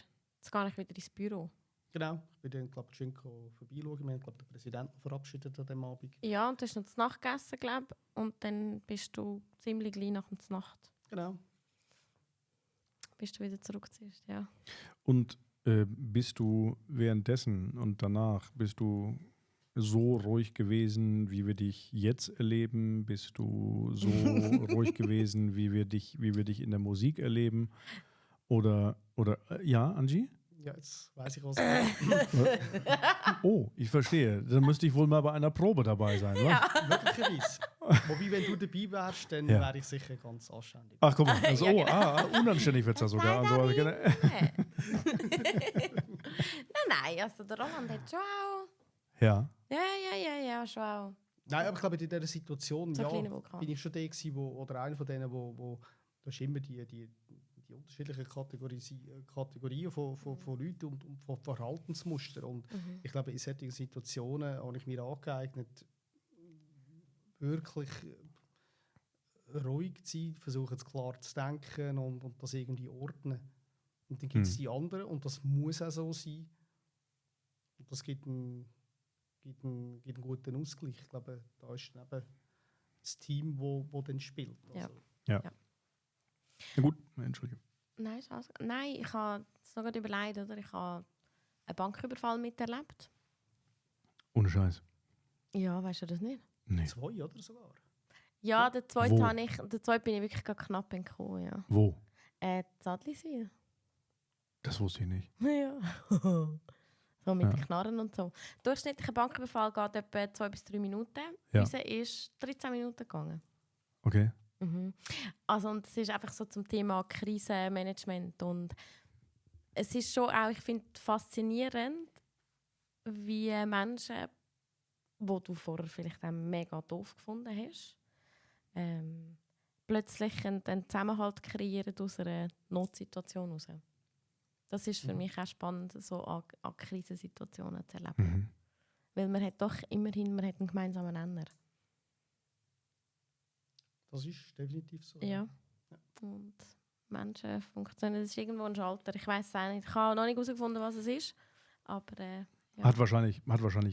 ins Büro. Genau, ich bin dann, glaube ich, vorbeischauen. Wir haben, glaube ich, den Präsidenten verabschiedet an dem Abend. Ja, und du hast noch zu Nacht gegessen, glaube ich, und dann bist du ziemlich gleich nach der Nacht. Genau. Bist du wieder zurückgezogen, ja. Und bist du währenddessen und danach, bist du so ruhig gewesen, wie wir dich jetzt erleben? Bist du so ruhig gewesen, wie wir dich in der Musik erleben? Oder ja, Angie? Ja, jetzt weiss ich, was Oh, ich verstehe. Dann müsste ich wohl mal bei einer Probe dabei sein, oder? Ja. möglicherweise. Wobei, wenn du dabei wärst, dann Ja. wäre ich sicher ganz anständig. Ach, guck mal. Also, Ja, unanständig wird es ja sogar. Also, Nein, also der Roland hat schon auch. ja. Ja, schon auch. Nein, aber ich glaube, in dieser Situation So ein ja, kleiner Vulkan. bin ich schon der gewesen, oder einer von denen, wo du hast immer die unterschiedlichen Kategorien von Leuten und von Verhaltensmustern. Und ich glaube, in solchen Situationen habe ich mir angeeignet, wirklich ruhig zu sein, versuchen es klar zu denken und das irgendwie ordnen. Und dann gibt es die anderen und das muss auch so sein. Und das gibt einen guten Ausgleich. Ich glaube, da ist dann eben das Team, wo dann spielt. Also, Ja. Na gut, Entschuldigung. Nein, ich habe es noch gerade überlegt, oder? Ich habe einen Banküberfall miterlebt. Ohne Scheiß. Ja, weißt du das nicht? Nee. 2 oder sogar. Ja, der zweite Wo? der zweite bin ich wirklich gerade knapp entkommen, ja. Wo? Zadliswil. Das wusste ich nicht. Ja. So mit den Knarren und so. Durchschnittlicher Banküberfall geht etwa 2 bis 3 Minuten. Ja. Unser ist 13 Minuten gegangen. Okay. Also, und es ist einfach so zum Thema Krisenmanagement. Und es ist schon auch, ich finde, faszinierend, wie Menschen, die du vorher vielleicht auch mega doof gefunden hast, plötzlich einen Zusammenhalt kreieren aus einer Notsituation heraus. Das ist für mich auch spannend, so an Krisensituationen zu erleben. Weil man hat doch immerhin einen gemeinsamen Nenner. Das ist definitiv so. Ja. Und Menschen funktionieren. Das ist irgendwo ein Schalter. Ich weiß es auch nicht. Ich habe noch nicht herausgefunden, was es ist. Aber ja. Hat wahrscheinlich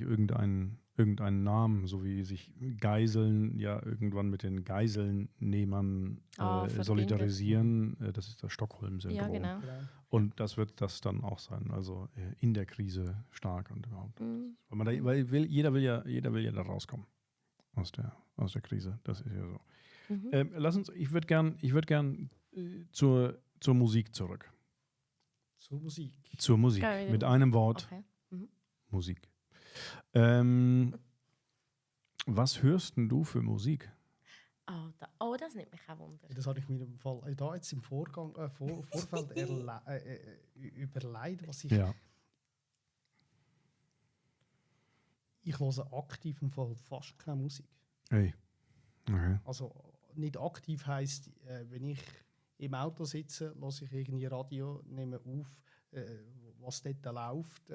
irgendeinen Namen, so wie sich Geiseln ja irgendwann mit den Geiselnehmern solidarisieren. Das ist das Stockholm-Syndrom. Ja, genau. Und das wird das dann auch sein. Also in der Krise stark und überhaupt. Weil jeder will ja da rauskommen aus der Krise. Das ist ja so. Ich würde gern zur Musik zurück. Zur Musik. Zur Musik. Geil. Mit einem Wort. Okay. Musik. Was hörst denn du für Musik? Oh, das nimmt mich auch Wunder. Das habe ich mir im Fall da jetzt im Vorfeld überlegt, was ich... Ja. Ich höre aktiv im Fall fast keine Musik. Hey. Okay. Also nicht aktiv heisst, wenn ich im Auto sitze, lasse ich irgendwie Radio, nehme auf, was dort läuft.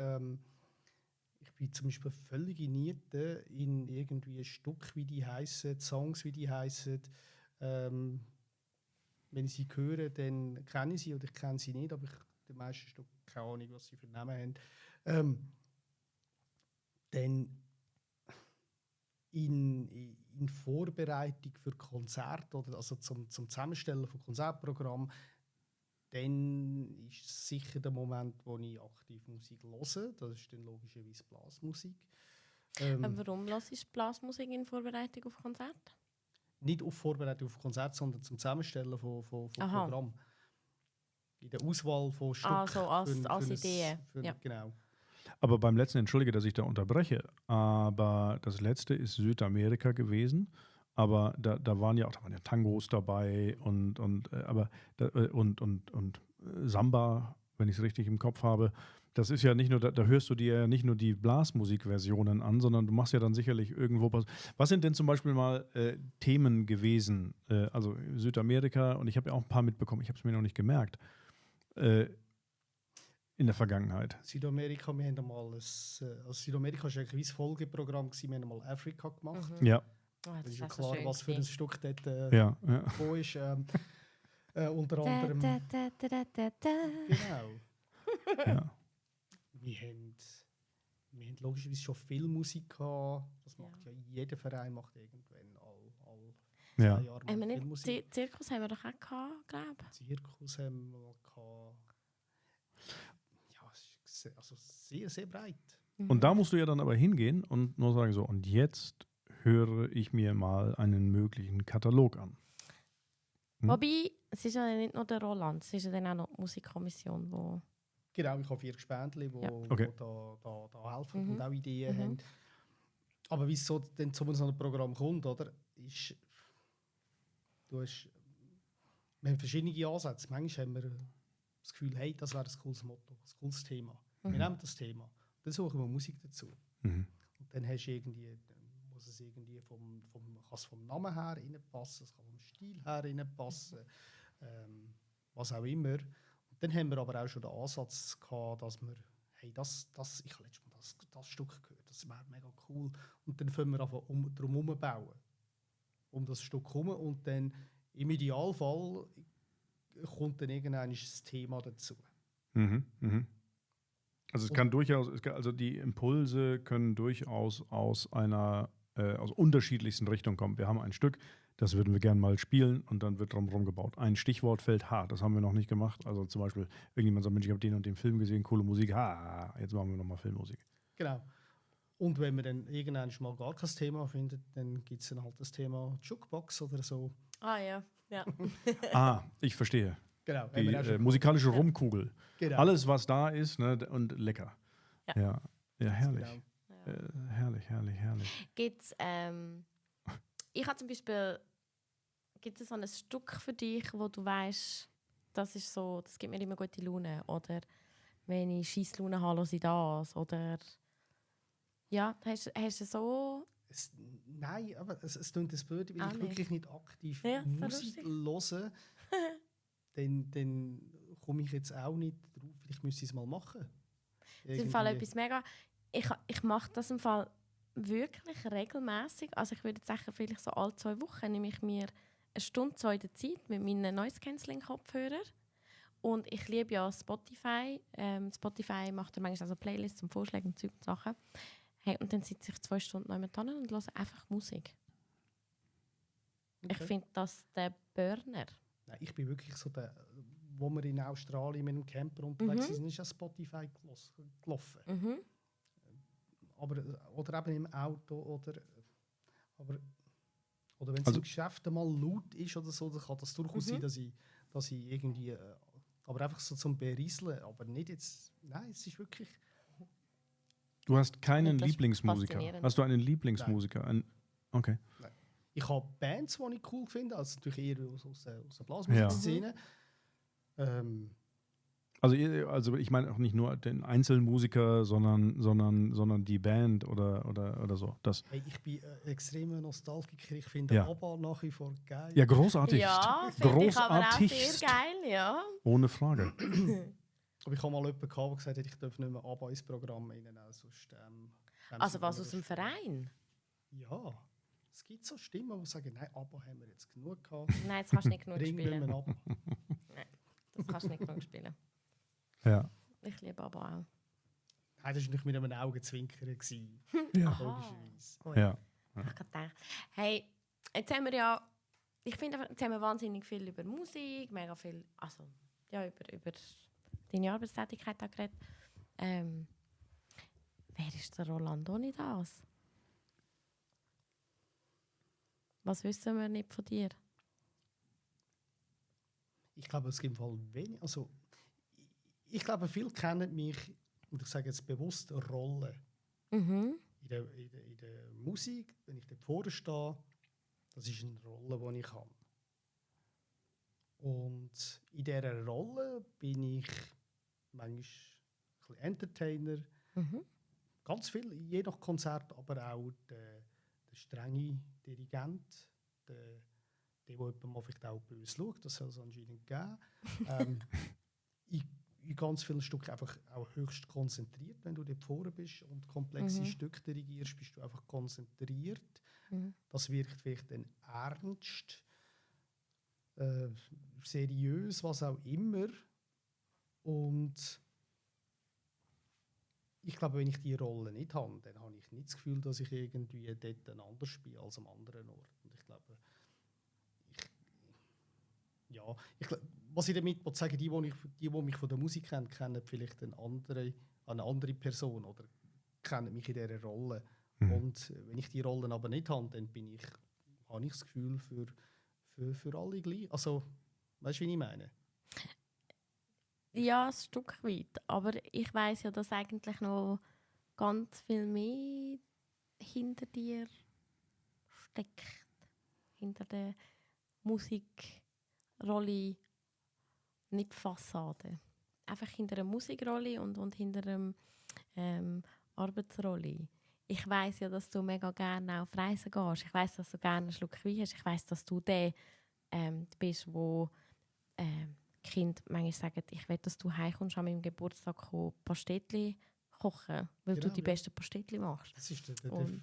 Ich bin zum Beispiel völlig Niete in irgendwie ein Stück, wie die heissen, Songs, wie die heissen. Wenn ich sie höre, dann kenne ich sie oder ich kenne sie nicht, aber die meisten Stücke keine Ahnung, was sie für Namen haben. Dann in Vorbereitung für Konzerte oder also zum Zusammenstellen von Konzertprogrammen, dann ist sicher der Moment, wo ich aktiv Musik höre. Das ist dann logischerweise Blasmusik. Warum hörst du Blasmusik in Vorbereitung auf Konzerte? Nicht auf Vorbereitung auf Konzerte, sondern zum Zusammenstellen von Programmen. In der Auswahl von Stücken. Also als Idee. Ja. Genau. Aber beim letzten, entschuldige, dass ich da unterbreche, aber das letzte ist Südamerika gewesen. Aber da waren ja Tangos dabei und Samba, wenn ich es richtig im Kopf habe. Das ist ja nicht nur, da hörst du dir ja nicht nur die Blasmusikversionen an, sondern du machst ja dann sicherlich irgendwo was. Was sind denn zum Beispiel mal Themen gewesen? Also Südamerika, und ich habe ja auch ein paar mitbekommen, ich habe es mir noch nicht gemerkt, in der Vergangenheit. Südamerika, wir haben einmal Südamerika war eigentlich ein Folgeprogramm, wir haben einmal Afrika gemacht. Ja. Oh, Das ist ja so klar, schön was für ein gewesen. Stück dort Ja. wo ist. Unter anderem. Genau. Ja. Wir haben logischerweise schon viel Musik gehabt. Das macht ja jeder Verein macht irgendwann all Ja. 2 Jahre mal viel Musik. Zirkus haben wir doch auch gehabt, glaube ich. Zirkus haben wir mal gehabt. Ja, es ist also sehr, sehr breit. Und da musst du ja dann aber hingehen und nur sagen so, und jetzt höre ich mir mal einen möglichen Katalog an. Wobei, es ist ja nicht nur der Roland, es ist ja dann auch noch die Musikkommission, wo... Genau, ich habe 4 Gespendli, die Okay. da helfen und auch Ideen haben. Aber wie es so dann zu so einem Programm kommt, oder, ist, wir haben verschiedene Ansätze. Manchmal haben wir das Gefühl, hey, das wäre ein cooles Motto, ein cooles Thema. Wir nehmen das Thema, dann suchen wir Musik dazu. Mhm. Und dann hast du irgendwie, muss es irgendwie kann es vom Namen her reinpassen, es kann vom Stil her reinpassen, was auch immer. Und dann haben wir aber auch schon den Ansatz gehabt, dass wir, hey, ich habe letztes Mal das Stück gehört, das wäre mega cool. Und dann fangen wir einfach drum herum bauen. Um das Stück herum. Und dann im Idealfall kommt dann irgendein Thema dazu. Mhm. Mhm. Also es kann durchaus, also die Impulse können durchaus aus unterschiedlichsten Richtungen kommen. Wir haben ein Stück, das würden wir gerne mal spielen und dann wird drumherum gebaut. Ein Stichwort fällt, das haben wir noch nicht gemacht. Also zum Beispiel, irgendjemand sagt, Mensch, ich habe den und den Film gesehen, coole Musik, jetzt machen wir nochmal Filmmusik. Genau. Und wenn man dann irgendwann mal gar kein Thema findet, dann gibt es dann halt das Thema Jukebox oder so. Ah ja. Ich verstehe. Genau. Die musikalische Rumkugel. Genau. Alles, was da ist, ne, und lecker. Ja, herrlich. Genau. Herrlich. Gibt's, ich habe zum Beispiel, gibt es so ein Stück für dich, wo du weißt, das gibt mir immer gute Laune, oder wenn ich Scheisslaune habe, höre ich das, oder ja, hast du so... Nein, aber es klingt das blöd, weil ich wirklich nicht aktiv Musik höre, dann komme ich jetzt auch nicht drauf, vielleicht müsste ich es mal machen. Das ist im Fall etwas mega... Ich mache das im Fall wirklich regelmäßig. Also ich würde sagen, vielleicht so alle 2 Wochen nehme ich mir 1 Stunde, 2 der Zeit mit meinen Noise-Cancelling-Kopfhörern. Und ich liebe ja Spotify. Spotify macht ja manchmal also Playlists und Vorschläge und Zeug und Sachen. Hey, und dann sitze ich 2 Stunden neu mit und höre einfach Musik. Okay. Ich finde das der Burner. Nein, ich bin wirklich so der, wo wir in Australien mit einem Camper unterwegs sind, ist ja Spotify gelaufen. Mhm. Oder eben im Auto oder wenn es im Geschäft mal laut ist oder so, dann kann das durchaus sein, dass ich irgendwie, aber einfach so zum Berieseln, aber nicht jetzt, nein, es ist wirklich... Du hast keinen Lieblingsmusiker. Hast du einen Lieblingsmusiker? Okay. Nein. Ich habe Bands, die ich cool finde, also natürlich eher aus der Blasmusikszene. Also ich meine auch nicht nur den Einzelmusiker, sondern die Band oder so. Das. Hey, ich bin extremer Nostalgiker. Ich finde ABBA nach wie vor geil. Ja, großartig. Ja, finde ich aber auch sehr geil, ja. Ohne Frage. Aber ich habe mal jemanden gehabt, der gesagt hat, ich darf nicht mehr ABBA ins Programm rein. Also was aus dem Verein? Ja. Es gibt so Stimmen, die sagen, nein, ABBA haben wir jetzt genug gehabt. Nein, jetzt kannst du nicht genug Bringen wir spielen. ihn ab. Nein, das kannst du nicht genug spielen. Ja. Ich liebe aber auch. Nein, das war nicht mit einem Augenzwinkern. Ja. Logischerweise. Oh, Ja. Ich habe gedacht, hey, jetzt haben wir ja, ich finde, jetzt haben wir wahnsinnig viel über Musik, mega viel, also ja, über deine Arbeitstätigkeit auch geredet. Wer ist der Roland ohne das? Was wissen wir nicht von dir? Ich glaube, es gibt im Fall wenig. Also, ich glaube, viele kennen mich, und ich sage jetzt bewusst, Rollen. Mhm. In der Musik, wenn ich dort vorne stehe, das ist eine Rolle, die ich habe. Und in dieser Rolle bin ich manchmal ein bisschen Entertainer, ganz viel, je nach Konzert, aber auch der strenge Dirigent, der jemandem vielleicht auch böse schaut, das soll es anscheinend geben. In ganz vielen Stücken einfach auch höchst konzentriert, wenn du dort vorne bist und komplexe Stücke dirigierst, bist du einfach konzentriert. Das wirkt vielleicht dann ernst, seriös, was auch immer. Und ich glaube, wenn ich diese Rolle nicht habe, dann habe ich nicht das Gefühl, dass ich irgendwie dort anders spiele als am anderen Ort. Und ich glaube, was ich damit sagen will, die mich von der Musik kennen, kennen vielleicht eine andere Person oder kennen mich in dieser Rolle. Und wenn ich die Rollen aber nicht habe, dann habe ich das Gefühl für alle gleich. Also, weißt du, wie ich meine? Ja, ein Stück weit. Aber ich weiss ja, dass eigentlich noch ganz viel mehr hinter dir steckt. Hinter der Musikrolle, nicht Fassade. Einfach hinter der Musikrolle und hinter der Arbeitsrolle. Ich weiss ja, dass du mega gerne auf Reisen gehst. Ich weiss, dass du gerne einen Schluck Wein hast. Ich weiss, dass du der bist, wo Kinder manchmal sagen, ich will, dass du heimkommst an meinem Geburtstag Pastetli kochen, weil du die besten Pastetli machst. Das ist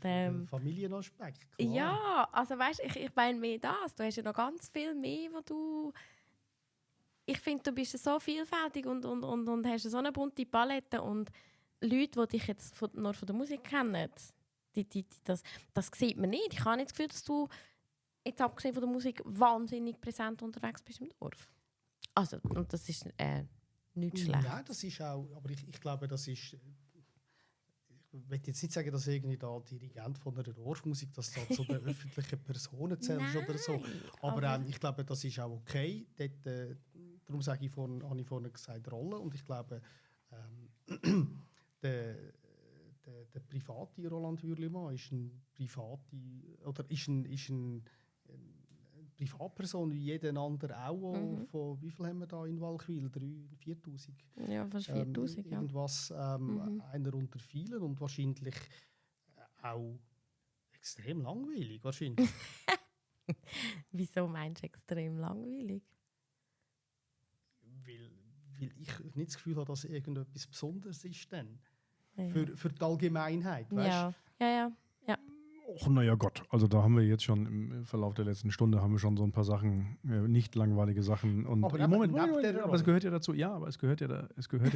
der Familienaspekt, klar. Ja, also weißt, ich meine mehr das. Du hast ja noch ganz viel mehr, wo du... Ich finde, du bist so vielfältig und hast so eine bunte Palette und Leute, die dich jetzt nur von der Musik kennen, das sieht man nicht. Ich habe nicht das Gefühl, dass du jetzt abgesehen von der Musik wahnsinnig präsent unterwegs bist im Dorf. Also, und das ist nicht schlecht. Nein, das ist auch, aber ich glaube, das ist, ich will jetzt nicht sagen, dass irgendwie da Dirigent von einer Dorfmusik, dass da zu den öffentlichen Personen zählst oder so. Aber ich glaube, das ist auch okay. Dort, darum habe ich vorhin gesagt, Rolle. Und ich glaube, der private Roland Hürlimann ist ein Privatperson wie jeder andere auch. Von, wie viel haben wir da in Walchwil? 3'000, 4'000? Ja, fast 4'000, ja. Irgendwas, einer unter vielen und wahrscheinlich auch extrem langweilig. Wahrscheinlich. Wieso meinst du extrem langweilig? Weil ich nicht das Gefühl habe, dass irgendetwas Besonderes ist dann. Ja. Für die Allgemeinheit, weißt? Ja. Och, naja Gott, also da haben wir jetzt schon im Verlauf der letzten Stunde haben wir schon so ein paar Sachen, nicht langweilige Sachen. Und aber aber es gehört ja dazu. Ja, aber es gehört ja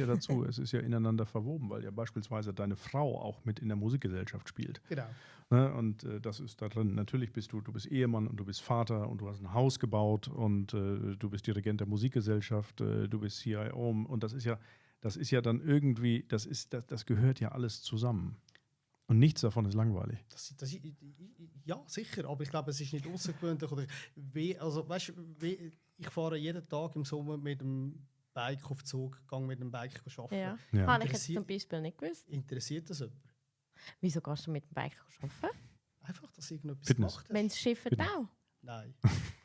dazu. Es ist ja ineinander verwoben, weil ja beispielsweise deine Frau auch mit in der Musikgesellschaft spielt. Genau. Ne? Und das ist da drin. Natürlich bist du bist Ehemann und du bist Vater und du hast ein Haus gebaut und du bist Dirigent der Musikgesellschaft, du bist CIO und das ist ja dann irgendwie, das gehört ja alles zusammen. Und nichts davon ist langweilig. Ja, sicher, aber ich glaube, es ist nicht außergewöhnlich. Ich fahre jeden Tag im Sommer mit dem Bike auf Zug, gehe mit dem Bike arbeiten. Ja. Habe ich jetzt zum Beispiel nicht gewusst. Interessiert das jemand? Wieso gehst du mit dem Bike arbeiten? Einfach, dass irgendetwas Fitness. gemacht hast. Wenn es schifft auch. Nein.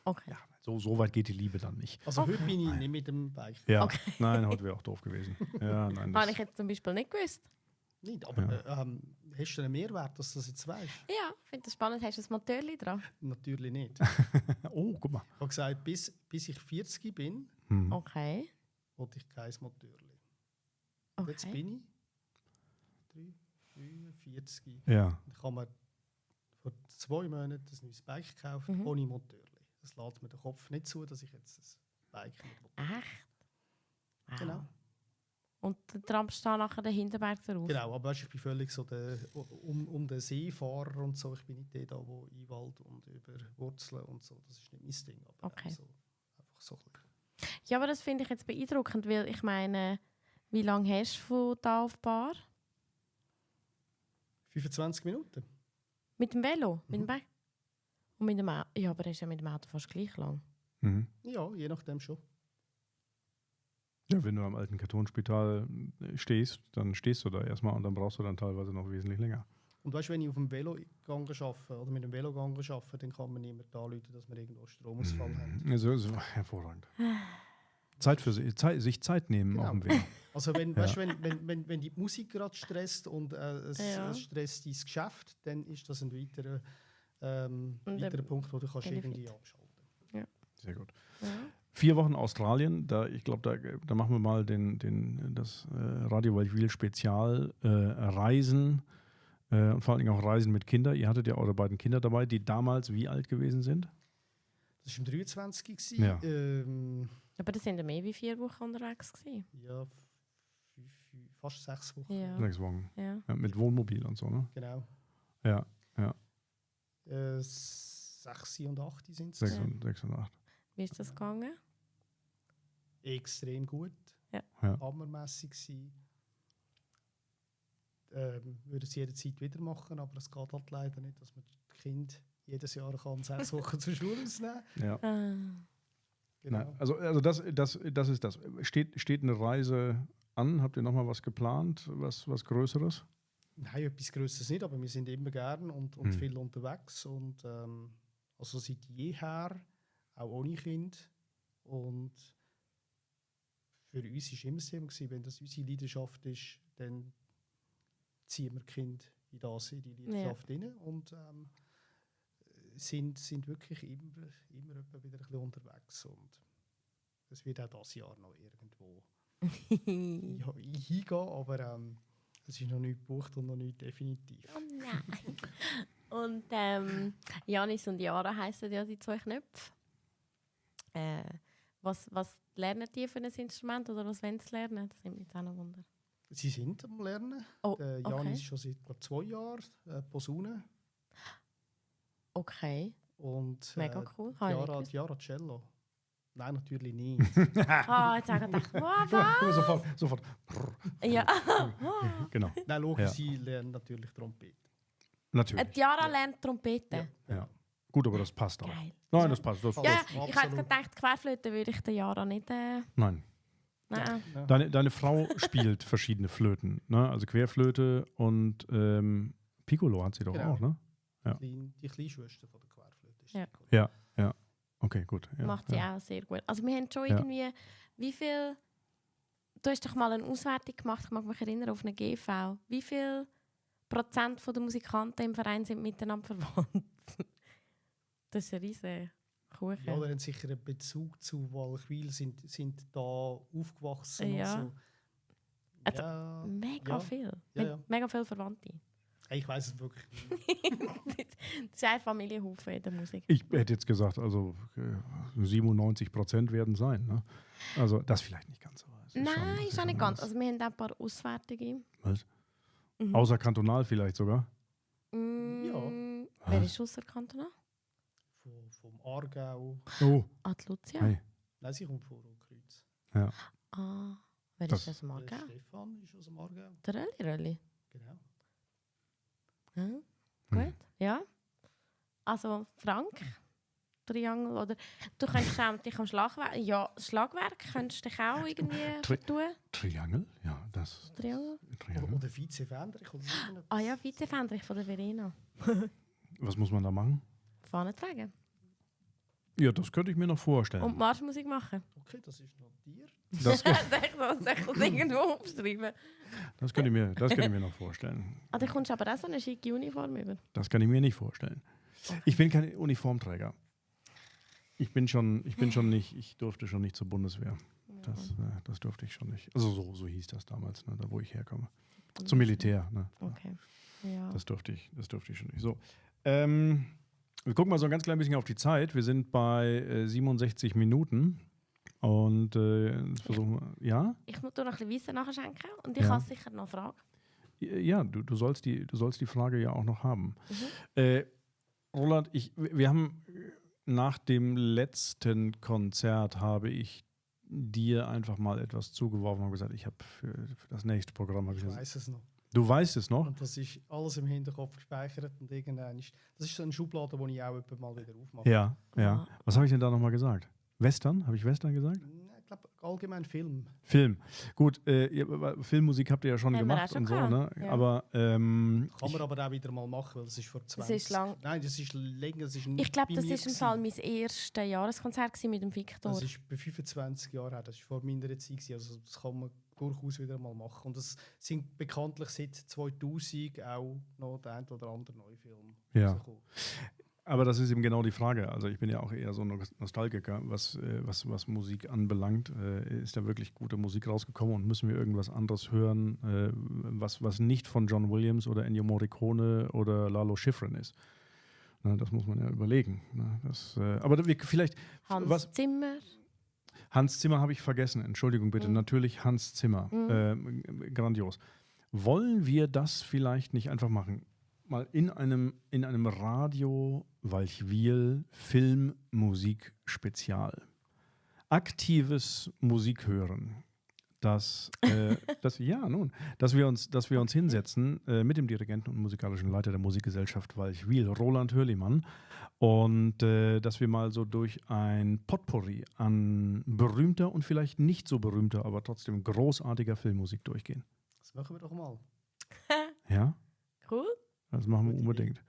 Okay. Ja, so weit geht die Liebe dann nicht. Also Okay. heute bin ich nicht mit dem Bike. Ja, Okay. nein, heute wäre auch doof gewesen. Ja, nein, Habe ich jetzt zum Beispiel nicht gewusst. Nicht, aber hast du einen Mehrwert, dass du das jetzt weißt? Ja, ich finde das spannend. Hast du ein Motorli dran? Natürlich nicht. oh, guck mal. Ich habe gesagt, bis ich 40 bin, Hm. Okay. wollte ich kein Motorli. Und jetzt Okay. bin ich 43. Ja, Ich habe mir vor 2 Monaten ein neues Bike gekauft, Mhm. ohne Motorli. Das lässt mir den Kopf nicht zu, dass ich jetzt ein Bike mit Motorli Echt? Wow. Genau. Und der trampst da nachher den Hinterberg drauf? Genau, aber weißt, ich bin völlig so um den Seefahrer und so. Ich bin nicht der, der einwald und über Wurzeln und so. Das ist nicht mein Ding. Aber Okay. so, einfach so ein bisschen. Ja, aber das finde ich jetzt beeindruckend, weil ich meine, wie lange hast du von da auf Bar? 25 Minuten. Mit dem Velo? Mit Mhm. dem Bike? Und mit dem Auto? Ja, aber das ist ja mit dem Auto fast gleich lang. Mhm. Ja, je nachdem schon. Ja, wenn du am alten Kartonspital stehst, dann stehst du da erstmal und dann brauchst du dann teilweise noch wesentlich länger. Und weißt, wenn ich auf dem Velo arbeite oder mit dem Velo arbeite, dann kann man niemand anrufen, dass wir irgendwo Stromausfall haben. Also hervorragend. Zeit für sich Zeit nehmen Genau. auf dem Weg. Also wenn, Ja. weißt, wenn die Musik gerade stresst und Ja. es stresst dein Geschäft, dann ist das ein weiterer, Und weiterer Punkt, wo du kannst Benefit. irgendwie abschalten. Sehr gut. Ja. 4 Wochen Australien, ich glaube, da machen wir mal das Radio Walchwil Spezial Reisen und vor allen Dingen auch Reisen mit Kindern. Ihr hattet ja eure beiden Kinder dabei, die damals wie alt gewesen sind? Das war im 23. gewesen. Ja. Aber das sind ja mehr wie 4 Wochen unterwegs gewesen. Ja, fast 6 Wochen. Ja. 6 Wochen. Ja. Ja, mit Wohnmobil und so, ne? Genau. Ja, 6 und 8 sind es. 6 und 8. Wie ist das gegangen? Extrem gut. Ja. Ja. Hammermässig gewesen. Würde es jederzeit wieder machen, aber es geht halt leider nicht, dass man das Kind jedes Jahr kann 6 Wochen zur Schule ausnehmen. Ja. Genau. Nein, also das ist das. Steht eine Reise an? Habt ihr nochmal was geplant? Was Größeres? Nein, etwas Größeres nicht, aber wir sind immer gern und viel unterwegs. Und, also seit jeher, auch ohne Kind. Und für uns war immer das Thema, wenn das unsere Leidenschaft ist, dann ziehen wir Kind in die Leidenschaft rein und sind wirklich immer wieder ein bisschen unterwegs. Und es wird auch dieses Jahr noch irgendwo hingehen, aber es ist noch nicht gebucht und noch nicht definitiv. Oh nein. Und Janis und Jara heissen ja die 2 Knöpfe. Was lernen die für ein Instrument oder was wollen sie lernen? Das nimmt mich jetzt auch noch Wunder. Sie sind am Lernen. Oh, Der okay. Janis ist schon seit 2 Jahren Posaune. Okay, Und mega cool. Habe ich nicht gewusst. Chiara Cello. Nein, natürlich nicht. Ah, jetzt habe ich gedacht, wow, was? Sofort. Ja. Genau. Nein, logisch, Ja. sie lernen natürlich Trompete. Natürlich. Jara lernt Trompete. Ja. Gut, aber das passt auch. Geil. Nein, das passt. Das, Ja, das, ich habe jetzt gedacht, Querflöte würde ich der Jara nicht... nein. Nein. Ja. Deine Frau spielt verschiedene Flöten, ne? Also Querflöte und Piccolo hat sie doch Genau. auch, ne? Ja. Die Kleinschwester von der Querflöte ist Ja. die. Ja. Okay, gut. Ja, Macht sie ja. auch sehr gut. Also wir haben schon Ja. irgendwie... Wie viel... Du hast doch mal eine Auswertung gemacht, ich mag mich erinnern, auf eine GV. Wie viel Prozent von der Musikanten im Verein sind miteinander verwandt? Das ist ein riesen Kuchen. Ja, die haben sicher einen Bezug zu Walchwil, sind da aufgewachsen. Ja. Und so. Also, Ja, Mega ja. viel. Ja, ja. Mega viele Verwandte. Hey, ich weiß es wirklich nicht. Das ist ein Familienhaufen in der Musik. Ich hätte jetzt gesagt, also 97% werden sein, ne? Also das vielleicht nicht ganz so. Es ist Nein, schon- ist auch nicht ganz. Also wir haben auch ein paar Auswertungen. Was? Mhm. Außerkantonal vielleicht sogar? Mm, Ja. wer ist ausserkantonal? Vom Aargau. Oh, Ah, die Lucia. hey. Nein, sie kommt von Rotkreuz. Ah, wer Das- ist das am Der Aargau? Stefan ist aus dem Aargau. Der Rölli. Genau. Hm? Hm. Gut, ja. Also Frank, Triangel oder du könntest auch dich am Schlagwerk, ja, Schlagwerk könntest du dich auch irgendwie tun. Triangel? Ja, das. Triangel. Triangel. Oder Vize Fendrich. Oder so irgendetwas. Ah ja, Vizefendrich von der Verena. Was muss man da machen? Fahne tragen. Ja, das könnte ich mir noch vorstellen. Und Marschmusik machen. Okay, das ist notiert. Das, Soll ich das irgendwo aufschreiben? das könnte ich mir noch vorstellen. Ah, dann kommst du aber auch so eine schicke Uniform über. Das kann ich mir nicht vorstellen. Ich bin kein Uniformträger. Ich durfte schon nicht zur Bundeswehr. Das durfte ich schon nicht. Also so hieß das damals, ne, da wo ich herkomme. Zum Militär. Ne. Okay. Ja. Das durfte ich schon nicht. So. Wir gucken mal so ein ganz klein bisschen auf die Zeit. Wir sind bei 67 Minuten. Und versuchen wir. Ja? Ich muss dir noch ein bisschen Weisse nachschenken und ich Ja. habe sicher noch Fragen. Ja, du sollst die Frage ja auch noch haben. Roland, wir haben nach dem letzten Konzert habe ich dir einfach mal etwas zugeworfen und gesagt, ich habe für das nächste Programm Ich weiß es noch. Du weißt es noch? Und das ist alles im Hinterkopf gespeichert und irgendwann das ist so eine Schublade, die ich auch etwa mal wieder aufmache. Ja. Ah. Was habe ich denn da nochmal gesagt? Western? Habe ich Western gesagt? Ich glaube allgemein Film. Film. Gut, Filmmusik habt ihr ja schon Haben wir gemacht auch schon und so, ne? gehabt, ja. Aber Kann man aber auch wieder mal machen, weil das ist vor 20... ist lang. Nein, das ist länger. Das ist Ich glaube, bei das mir war im gewesen. Fall mein erstes Jahreskonzert gewesen mit dem Victor. Das ist bei 25 Jahren her, das ist vor meiner Zeit gewesen. Also das kann man durchaus wieder mal machen. Und es sind bekanntlich seit 2000 auch noch der ein oder andere neue Film rausgekommen. Aber das ist eben genau die Frage. Also ich bin ja auch eher so ein Nostalgiker, was Musik anbelangt. Ist da wirklich gute Musik rausgekommen und müssen wir irgendwas anderes hören, was nicht von John Williams oder Ennio Morricone oder Lalo Schifrin ist? Na, das muss man ja überlegen. Na, aber vielleicht... Zimmer. Hans Zimmer habe ich vergessen. Entschuldigung bitte. Natürlich Hans Zimmer. Grandios. Wollen wir das vielleicht nicht einfach machen? Mal in einem Radio Walchwil Filmmusik-Spezial. Aktives Musik hören. Dass wir uns hinsetzen mit dem Dirigenten und musikalischen Leiter der Musikgesellschaft Walchwil, Roland Hörlimann, und dass wir mal so durch ein Potpourri an berühmter und vielleicht nicht so berühmter, aber trotzdem großartiger Filmmusik durchgehen. Das machen wir doch mal. Ja? Cool. Das machen wir unbedingt.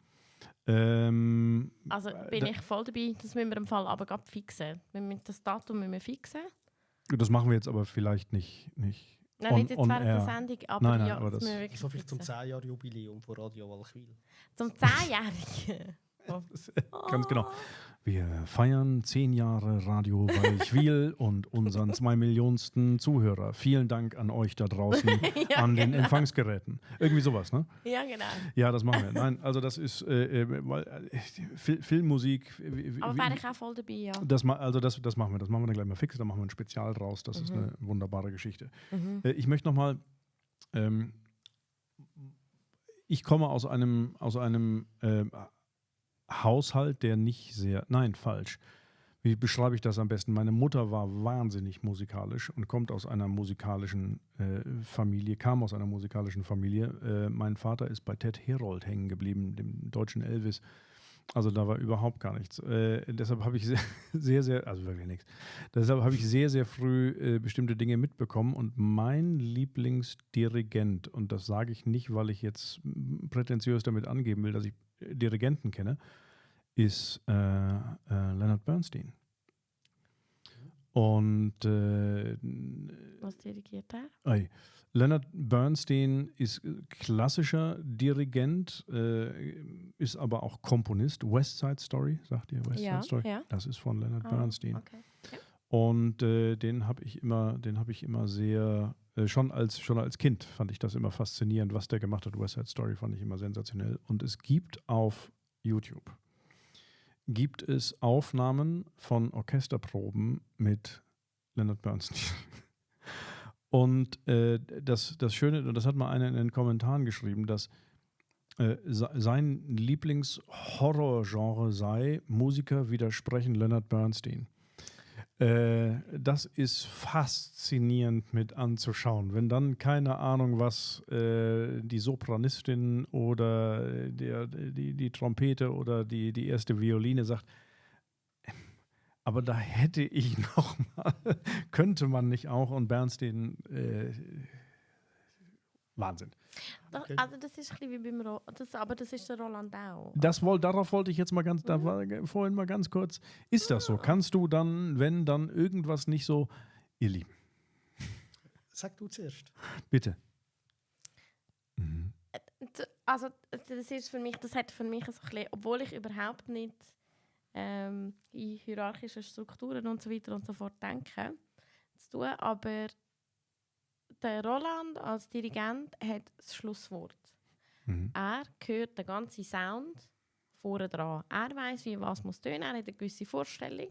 Also bin ich voll dabei, das müssen wir im Fall aber gerade fixen. Das Datum müssen wir fixen. Das machen wir jetzt aber vielleicht nicht. Nein, nicht jetzt während der Sendung, aber nein, ja, aber das das- müssen wir wirklich So viel zum fixen. 10-Jahr-Jubiläum von Radio Walchwil. Zum 10-Jährigen. Ganz genau. Wir feiern 10 Jahre Radio Walchwil und unseren 2 Millionsten Zuhörer. Vielen Dank an euch da draußen an den Empfangsgeräten. Irgendwie sowas, ne? Ja, genau. Ja, das machen wir. Nein, also das ist Filmmusik. Aber wäre ich auch voll dabei, ja. Das machen wir. Das machen wir dann gleich mal fix. Da machen wir ein Spezial draus. Das ist eine wunderbare Geschichte. Ich möchte noch mal. Ich komme aus einem Haushalt, der nicht sehr. Nein, falsch. Wie beschreibe ich das am besten? Meine Mutter war wahnsinnig musikalisch und kam aus einer musikalischen Familie. Mein Vater ist bei Ted Herold hängen geblieben, dem deutschen Elvis. Also da war überhaupt gar nichts. Deshalb habe ich also wirklich nichts. Deshalb habe ich sehr, sehr früh bestimmte Dinge mitbekommen und mein Lieblingsdirigent, und das sage ich nicht, weil ich jetzt prätentiös damit angeben will, dass ich Dirigenten kenne, ist Leonard Bernstein. Und Was dirigiert er? Leonard Bernstein ist klassischer Dirigent, ist aber auch Komponist. West Side Story, sagt ihr West Side Story? Ja. Das ist von Leonard Bernstein. Okay. Ja. Und den habe ich immer sehr, schon als Kind fand ich das immer faszinierend, was der gemacht hat. West Side Story fand ich immer sensationell. Und es gibt auf YouTube Aufnahmen von Orchesterproben mit Leonard Bernstein. Und das Schöne, und das hat mal einer in den Kommentaren geschrieben, dass sein Lieblingshorrorgenre sei, Musiker widersprechen Leonard Bernstein. Das ist faszinierend mit anzuschauen. Wenn dann, keine Ahnung, was die Sopranistin oder die Trompete oder die erste Violine sagt, aber da hätte ich noch mal, könnte man nicht auch, und Bernstein Wahnsinn. Okay. Also das ist ein bisschen wie beim aber das ist der Roland auch. Darauf wollte ich jetzt mal vorhin mal ganz kurz. Ist das so? Kannst du dann, wenn dann irgendwas nicht so, ihr Lieben, Sag du zuerst. bitte. Mhm. Also das hat für mich so ein bisschen, obwohl ich überhaupt nicht in hierarchischen Strukturen und so weiter und so fort denke, zu tun, aber der Roland als Dirigent hat das Schlusswort. Mhm. Er hört den ganzen Sound vorne dran. Er weiss, wie was muss tönen, er hat eine gewisse Vorstellung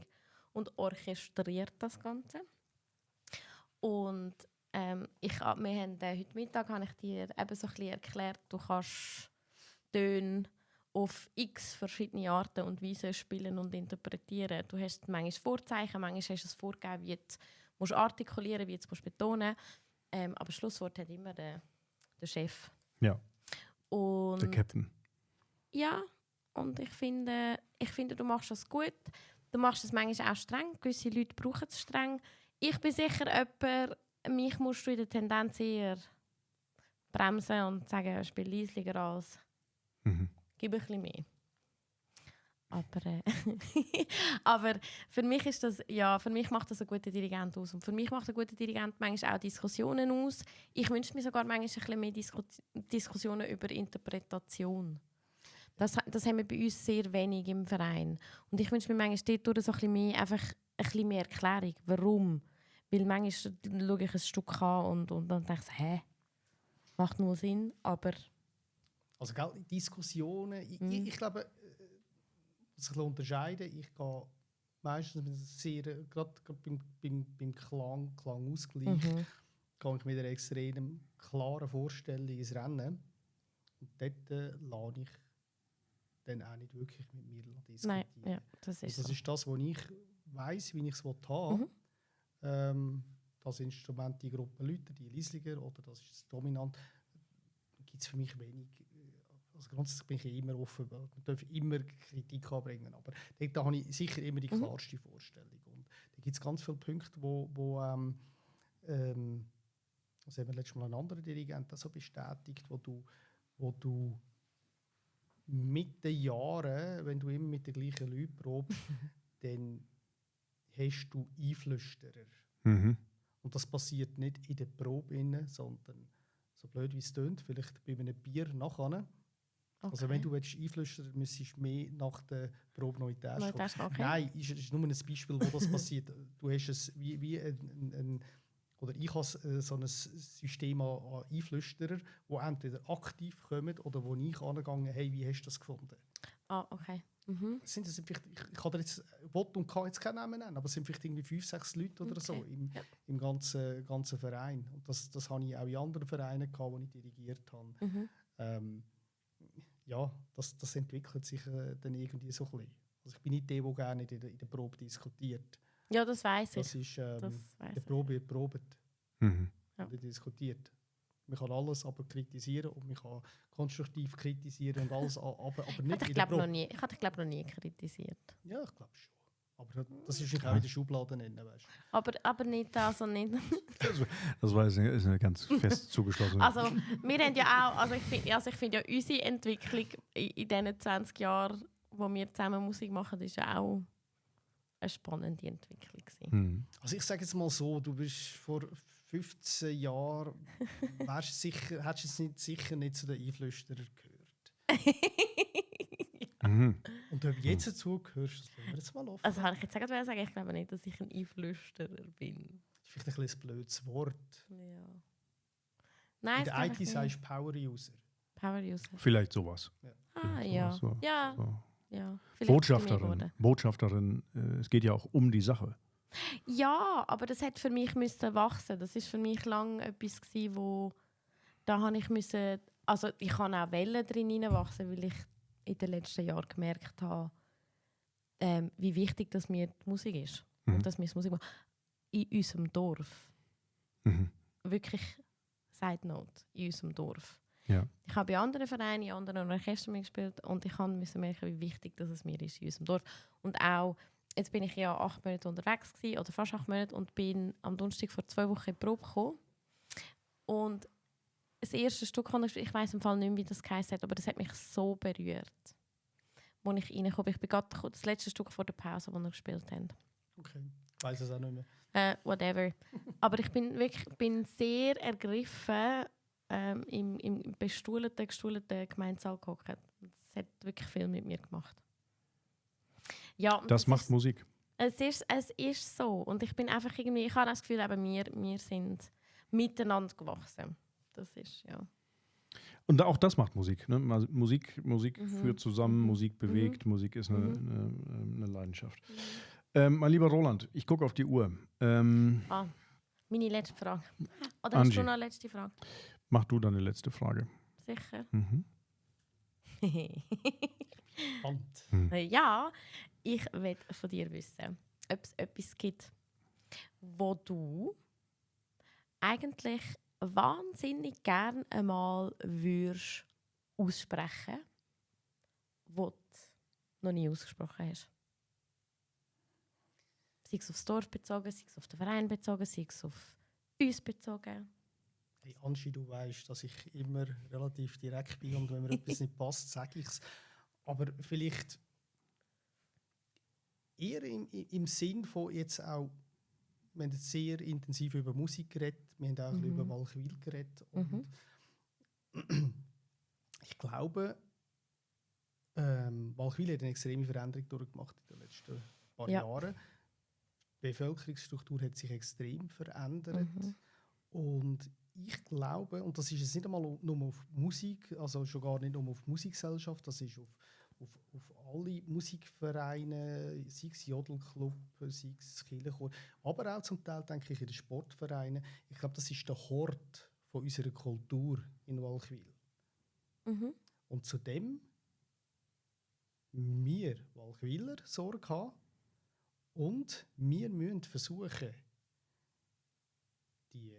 und orchestriert das Ganze. Und wir haben, heute Mittag habe ich dir eben so ein bisschen erklärt, du kannst Töne auf x verschiedene Arten und Weisen spielen und interpretieren. Du hast manchmal Vorzeichen, manchmal hast du es vorgegeben, wie du musst artikulieren, wie du es betonen musst. Aber das Schlusswort hat immer der Chef. Ja, Und der Captain. ja, und ich finde, du machst das gut. Du machst es manchmal auch streng. Gewisse Leute brauchen es streng. Ich bin sicher jemand, mich musst du in der Tendenz eher bremsen und sagen, spiel leislicher als Mhm. gib ein bisschen mehr. Aber für mich ist das, ja, für mich macht das ein guter Dirigent aus. Und für mich macht ein guter Dirigent manchmal auch Diskussionen aus. Ich wünsche mir sogar manchmal ein bisschen mehr Diskussionen über Interpretation. Das haben wir bei uns sehr wenig im Verein. Und ich wünsche mir manchmal dort so ein bisschen mehr, einfach ein bisschen mehr Erklärung. Warum? Weil manchmal schaue ich ein Stück an und dann denke ich, hä? Macht nur Sinn, aber... Also Diskussionen, ich glaube, was ich unterscheiden, ich gehe meistens mit sehr, gerade beim Klangausgleich, gehe ich mit einer extrem klaren Vorstellung ins Rennen. Und dort lasse ich dann auch nicht wirklich mit mir diskutieren. Nein, ja, das ist das so. ist das, was ich weiss, wie ich es haben will. Das Instrument, die Gruppe Leute, die Leisliger oder das ist das Dominant, gibt es für mich wenig. Also grundsätzlich bin ich immer offen. Man darf immer Kritik anbringen, aber da habe ich sicher immer die klarste Vorstellung. Und da gibt es ganz viele Punkte, das haben wir letztes Mal einen anderen Dirigent so bestätigt, wo du mit den Jahren, wenn du immer mit den gleichen Leuten probst, dann hast du Einflüsterer. Mhm. Und das passiert nicht in der Probe, sondern so blöd wie es tönt, vielleicht bei einem Bier nachher. Okay. Also wenn du einflüstern willst, müsstest du mehr nach der Probe noch in die Tasche kommen. Okay. Nein, ist nur ein Beispiel, wo das passiert. Du hast es wie oder ich habe so ein System an Einflüsterer, die entweder aktiv kommen oder wo ich angegangen hey, wie hast du das gefunden? Ah, okay. Sind das vielleicht, ich kann jetzt und kann jetzt keinen Namen nennen, aber es sind vielleicht irgendwie 5, 6 Leute oder so im ganzen Verein. Und das habe ich auch in anderen Vereinen gehabt, wo ich dirigiert habe. Ja, das entwickelt sich dann irgendwie so ein bisschen. Also ich bin nicht der gerne in der Probe diskutiert. Ja, das weiss ich. Das ist, in der Probe wird probiert und diskutiert. Man kann alles aber kritisieren und man kann konstruktiv kritisieren und alles, aber nicht in der Probe. Ich habe dich, glaube noch nie kritisiert. Ja, ich glaube schon. Aber das ist auch in der Schublade nennen, weißt du. Aber nicht, also nicht. Das war ist eine ganz fest zugeschlossene. Also wir haben ja auch, also ich finde ja unsere Entwicklung in diesen 20 Jahren, wo wir zusammen Musik machen, ist ja auch eine spannende Entwicklung gewesen. Also ich sage jetzt mal so, du bist vor 15 Jahren, hättest du sicher nicht zu den Einflüsterern gehört. Und ob du jetzt dazu gehörst, das lassen wir jetzt mal offen. Also habe ich jetzt sagen, ich glaube nicht, dass ich ein Einflüsterer bin. Das ist vielleicht ein bisschen ein blödes Wort. Ja. Nein, in der IT sagst du Power-User. Power-User. Vielleicht sowas. Ja. Ah, ja. So. Ja. Botschafterin, es geht ja auch um die Sache. Ja, aber das hat für mich müssen wachsen. Das ist für mich lange etwas gewesen, wo da habe ich müssen, also ich kann auch Wellen drin hineinwachsen, weil ich in den letzten Jahren gemerkt habe, wie wichtig das mir die Musik ist. Und dass wir Musik machen. In unserem Dorf. Wirklich Side Note, in unserem Dorf. Ja. Ich habe bei anderen Vereinen, in anderen Orchestern gespielt und ich musste merken, wie wichtig das es mir ist in unserem Dorf. Und auch, jetzt bin ich ja 8 Monate unterwegs gewesen, oder fast 8 Monate, und bin am Donnerstag vor 2 Wochen in die Probe gekommen. Und das erste Stück, ich weiss im Fall nicht mehr, wie das geheißen hat, aber das hat mich so berührt, als ich reinkomme. Ich bin gerade das letzte Stück vor der Pause, das wir gespielt haben. Okay, ich weiss es auch nicht mehr. Whatever. Aber ich bin sehr ergriffen im gestuhlten Gemeinsaal gehockt. Das hat wirklich viel mit mir gemacht. Ja, Das macht Musik. Es ist so. Und ich bin einfach irgendwie, ich habe das Gefühl, eben, wir sind miteinander gewachsen. Das ist, ja. Und auch das macht Musik. Ne? Musik führt zusammen, Musik bewegt, Musik ist eine Leidenschaft. Mein lieber Roland, ich gucke auf die Uhr. Meine letzte Frage. Oder Angie, hast du noch eine letzte Frage? Mach du deine letzte Frage. Sicher. Mhm. Ja, ich will von dir wissen, ob es etwas gibt, wo du eigentlich wahnsinnig gern einmal würdest aussprechen, wo du noch nie ausgesprochen hast. Sei es aufs Dorf bezogen, sei es auf den Verein bezogen, sei es auf uns bezogen. Hey Angie, du weißt, dass ich immer relativ direkt bin und wenn mir etwas nicht passt, sage ich es. Aber vielleicht eher im Sinn von jetzt auch, wir haben jetzt sehr intensiv über Musik geredet, wir haben auch ein bisschen über Walchwil geredet. Und ich glaube, Walchwil hat eine extreme Veränderung durchgemacht in den letzten paar Jahren. Die Bevölkerungsstruktur hat sich extrem verändert. Und ich glaube, und das ist jetzt nicht einmal nur auf Musik, also schon gar nicht nur auf Musikgesellschaft, das ist auf alle Musikvereine, sei es Jodelclub, sei es Kirchenchor, aber auch zum Teil, denke ich, in den Sportvereinen. Ich glaube, das ist der Hort von unserer Kultur in Walchwil. Und zudem wir Walchwiler Sorge haben und wir müssen versuchen, die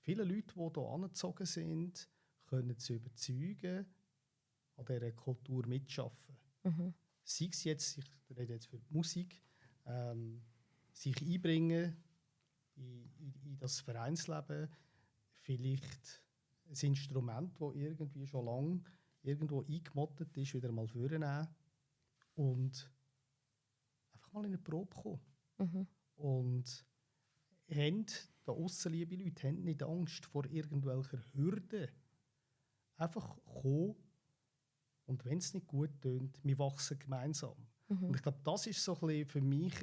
viele Leute, die hier angezogen sind, können zu überzeugen, an dieser Kultur mitzuschaffen. Sei es jetzt, ich rede jetzt für die Musik, sich einbringen in das Vereinsleben, vielleicht ein Instrument, das irgendwie schon lange irgendwo eingemottet ist, wieder mal vornehmen und einfach mal in eine Probe kommen. Und haben da aussen, liebe Leute, haben nicht Angst vor irgendwelcher Hürden. Einfach kommen und wenn es nicht gut tönt, wir wachsen gemeinsam. Und ich glaube, das ist so ein bisschen für mich,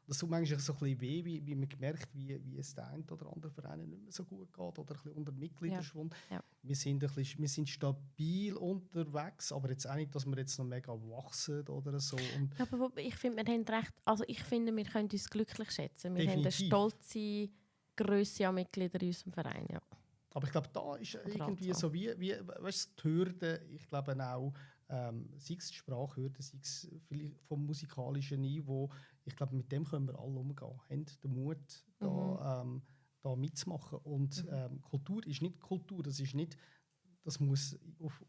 das tut manchmal so ein bisschen weh, wie man gemerkt, wie es der eine oder andere Verein nicht mehr so gut geht oder ein bisschen unter Mitgliederschwund. Ja. Wir sind stabil unterwegs, aber jetzt auch nicht, dass wir jetzt noch mega wachsen oder so. Und aber ich finde, wir haben recht, also ich finde, wir können uns glücklich schätzen. Wir definitiv. haben eine stolze Grösse an Mitgliedern in unserem Verein, ja. Aber ich glaube, da ist irgendwie so wie weißt, die Hürde, ich glaube auch, sei es die Sprachhürde, sei es vielleicht vom musikalischen Niveau, ich glaube, mit dem können wir alle umgehen. Haben den Mut, da mitzumachen. Und Kultur ist nicht Kultur, das muss auf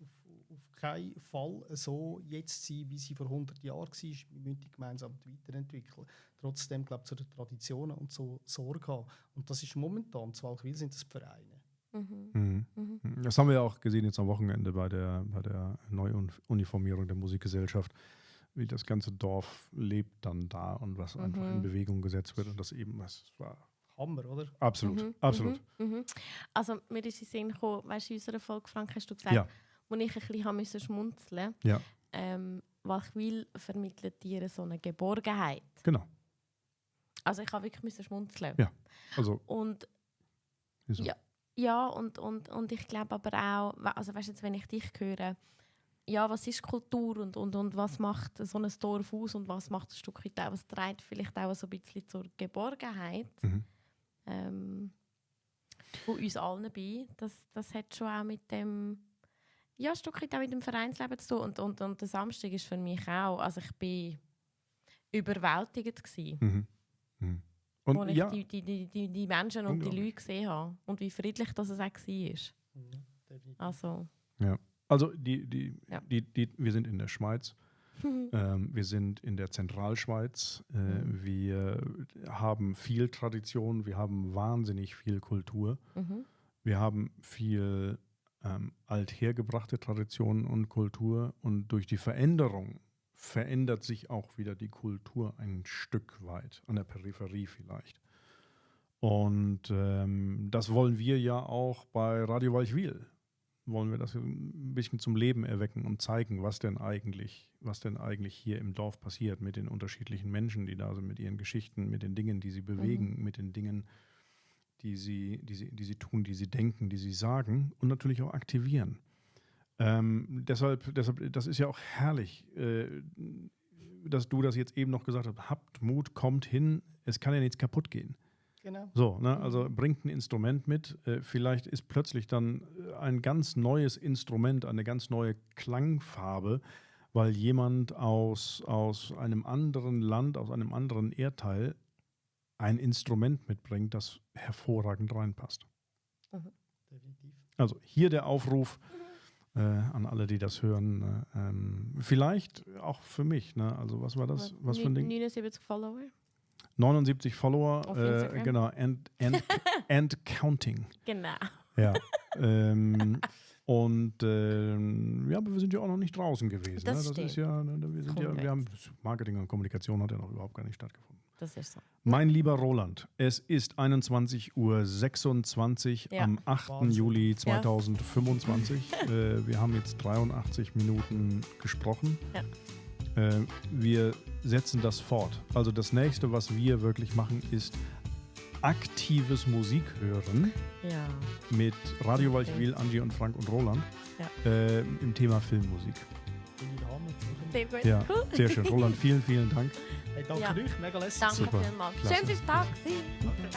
keinen Fall so jetzt sein, wie sie vor 100 Jahren war. Wir müssen die gemeinsam weiterentwickeln. Trotzdem, glaube ich, zu den Traditionen und so Sorge haben. Und das ist momentan, zu Walchwil sind das die Vereine. Das haben wir ja auch gesehen jetzt am Wochenende bei der Neuuniformierung der Musikgesellschaft, wie das ganze Dorf lebt dann da und was einfach in Bewegung gesetzt wird und das eben, das war Hammer, oder? Absolut. Also mir ist in den Sinn gekommen, weißt du, in unserer Folge, Frank, hast du gesagt, wo ich ein bisschen schmunzeln musste, Walchwil vermittelt dir so eine Geborgenheit. Genau. Also ich habe wirklich schmunzeln. Ja, also und wieso? Ja, und ich glaube aber auch, also weißt jetzt, wenn ich dich höre, ja, was ist Kultur und was macht so ein Dorf aus und was macht ein Stück weit auch, was trägt vielleicht auch so ein bisschen zur Geborgenheit von uns allen bei. Das hat schon auch mit dem, ja, ein Stück weit auch mit dem Vereinsleben zu tun. Und der Samstag ist für mich auch, also ich bin überwältigt gewesen. Und wo ich die Menschen und die Leute gesehen habe. Und wie friedlich das es auch war. Also wir sind in der Schweiz. Wir sind in der Zentralschweiz. Wir haben viel Tradition, wir haben wahnsinnig viel Kultur. Wir haben viel althergebrachte Traditionen und Kultur und durch die Veränderung verändert sich auch wieder die Kultur ein Stück weit, an der Peripherie vielleicht. Und das wollen wir ja auch bei Radio Walchwil. Wollen wir das ein bisschen zum Leben erwecken und zeigen, was denn eigentlich hier im Dorf passiert mit den unterschiedlichen Menschen, die da sind, mit ihren Geschichten, mit den Dingen, die sie bewegen, mit den Dingen, die sie tun, die sie denken, die sie sagen und natürlich auch aktivieren. Deshalb, das ist ja auch herrlich, dass du das jetzt eben noch gesagt hast. Habt Mut, kommt hin, es kann ja nichts kaputt gehen. Genau. So, ne? Also bringt ein Instrument mit. Vielleicht ist plötzlich dann ein ganz neues Instrument, eine ganz neue Klangfarbe, weil jemand aus einem anderen Land, aus einem anderen Erdteil ein Instrument mitbringt, das hervorragend reinpasst. Definitiv. Also hier der Aufruf an alle, die das hören. Vielleicht auch für mich. Ne? Also was war das? Was für ein Ding? 79 Follower. 79 Follower, Auf Instagram. genau, and counting. Genau. Ja. Ja, aber wir sind ja auch noch nicht draußen gewesen. Das ne? stimmt. Ist ja, wir haben Marketing und Kommunikation hat ja noch überhaupt gar nicht stattgefunden. Das ist so. Mein lieber Roland, es ist 21:26 Uhr am 8. Wahnsinn. Juli 2025. Wir haben jetzt 83 Minuten gesprochen. Ja. Wir setzen das fort. Also das nächste, was wir wirklich machen, ist aktives Musik hören Ja. mit Radio Walchwil, Angie und Frank und Roland im Thema Filmmusik. Bin ich da mit? Sehr gut. Ja, Cool. sehr schön. Roland, vielen, vielen Dank. Hey, danke Ja. euch, mega lässig. Danke Super. vielmals. Klasse. Schön, dass du da warst. Danke.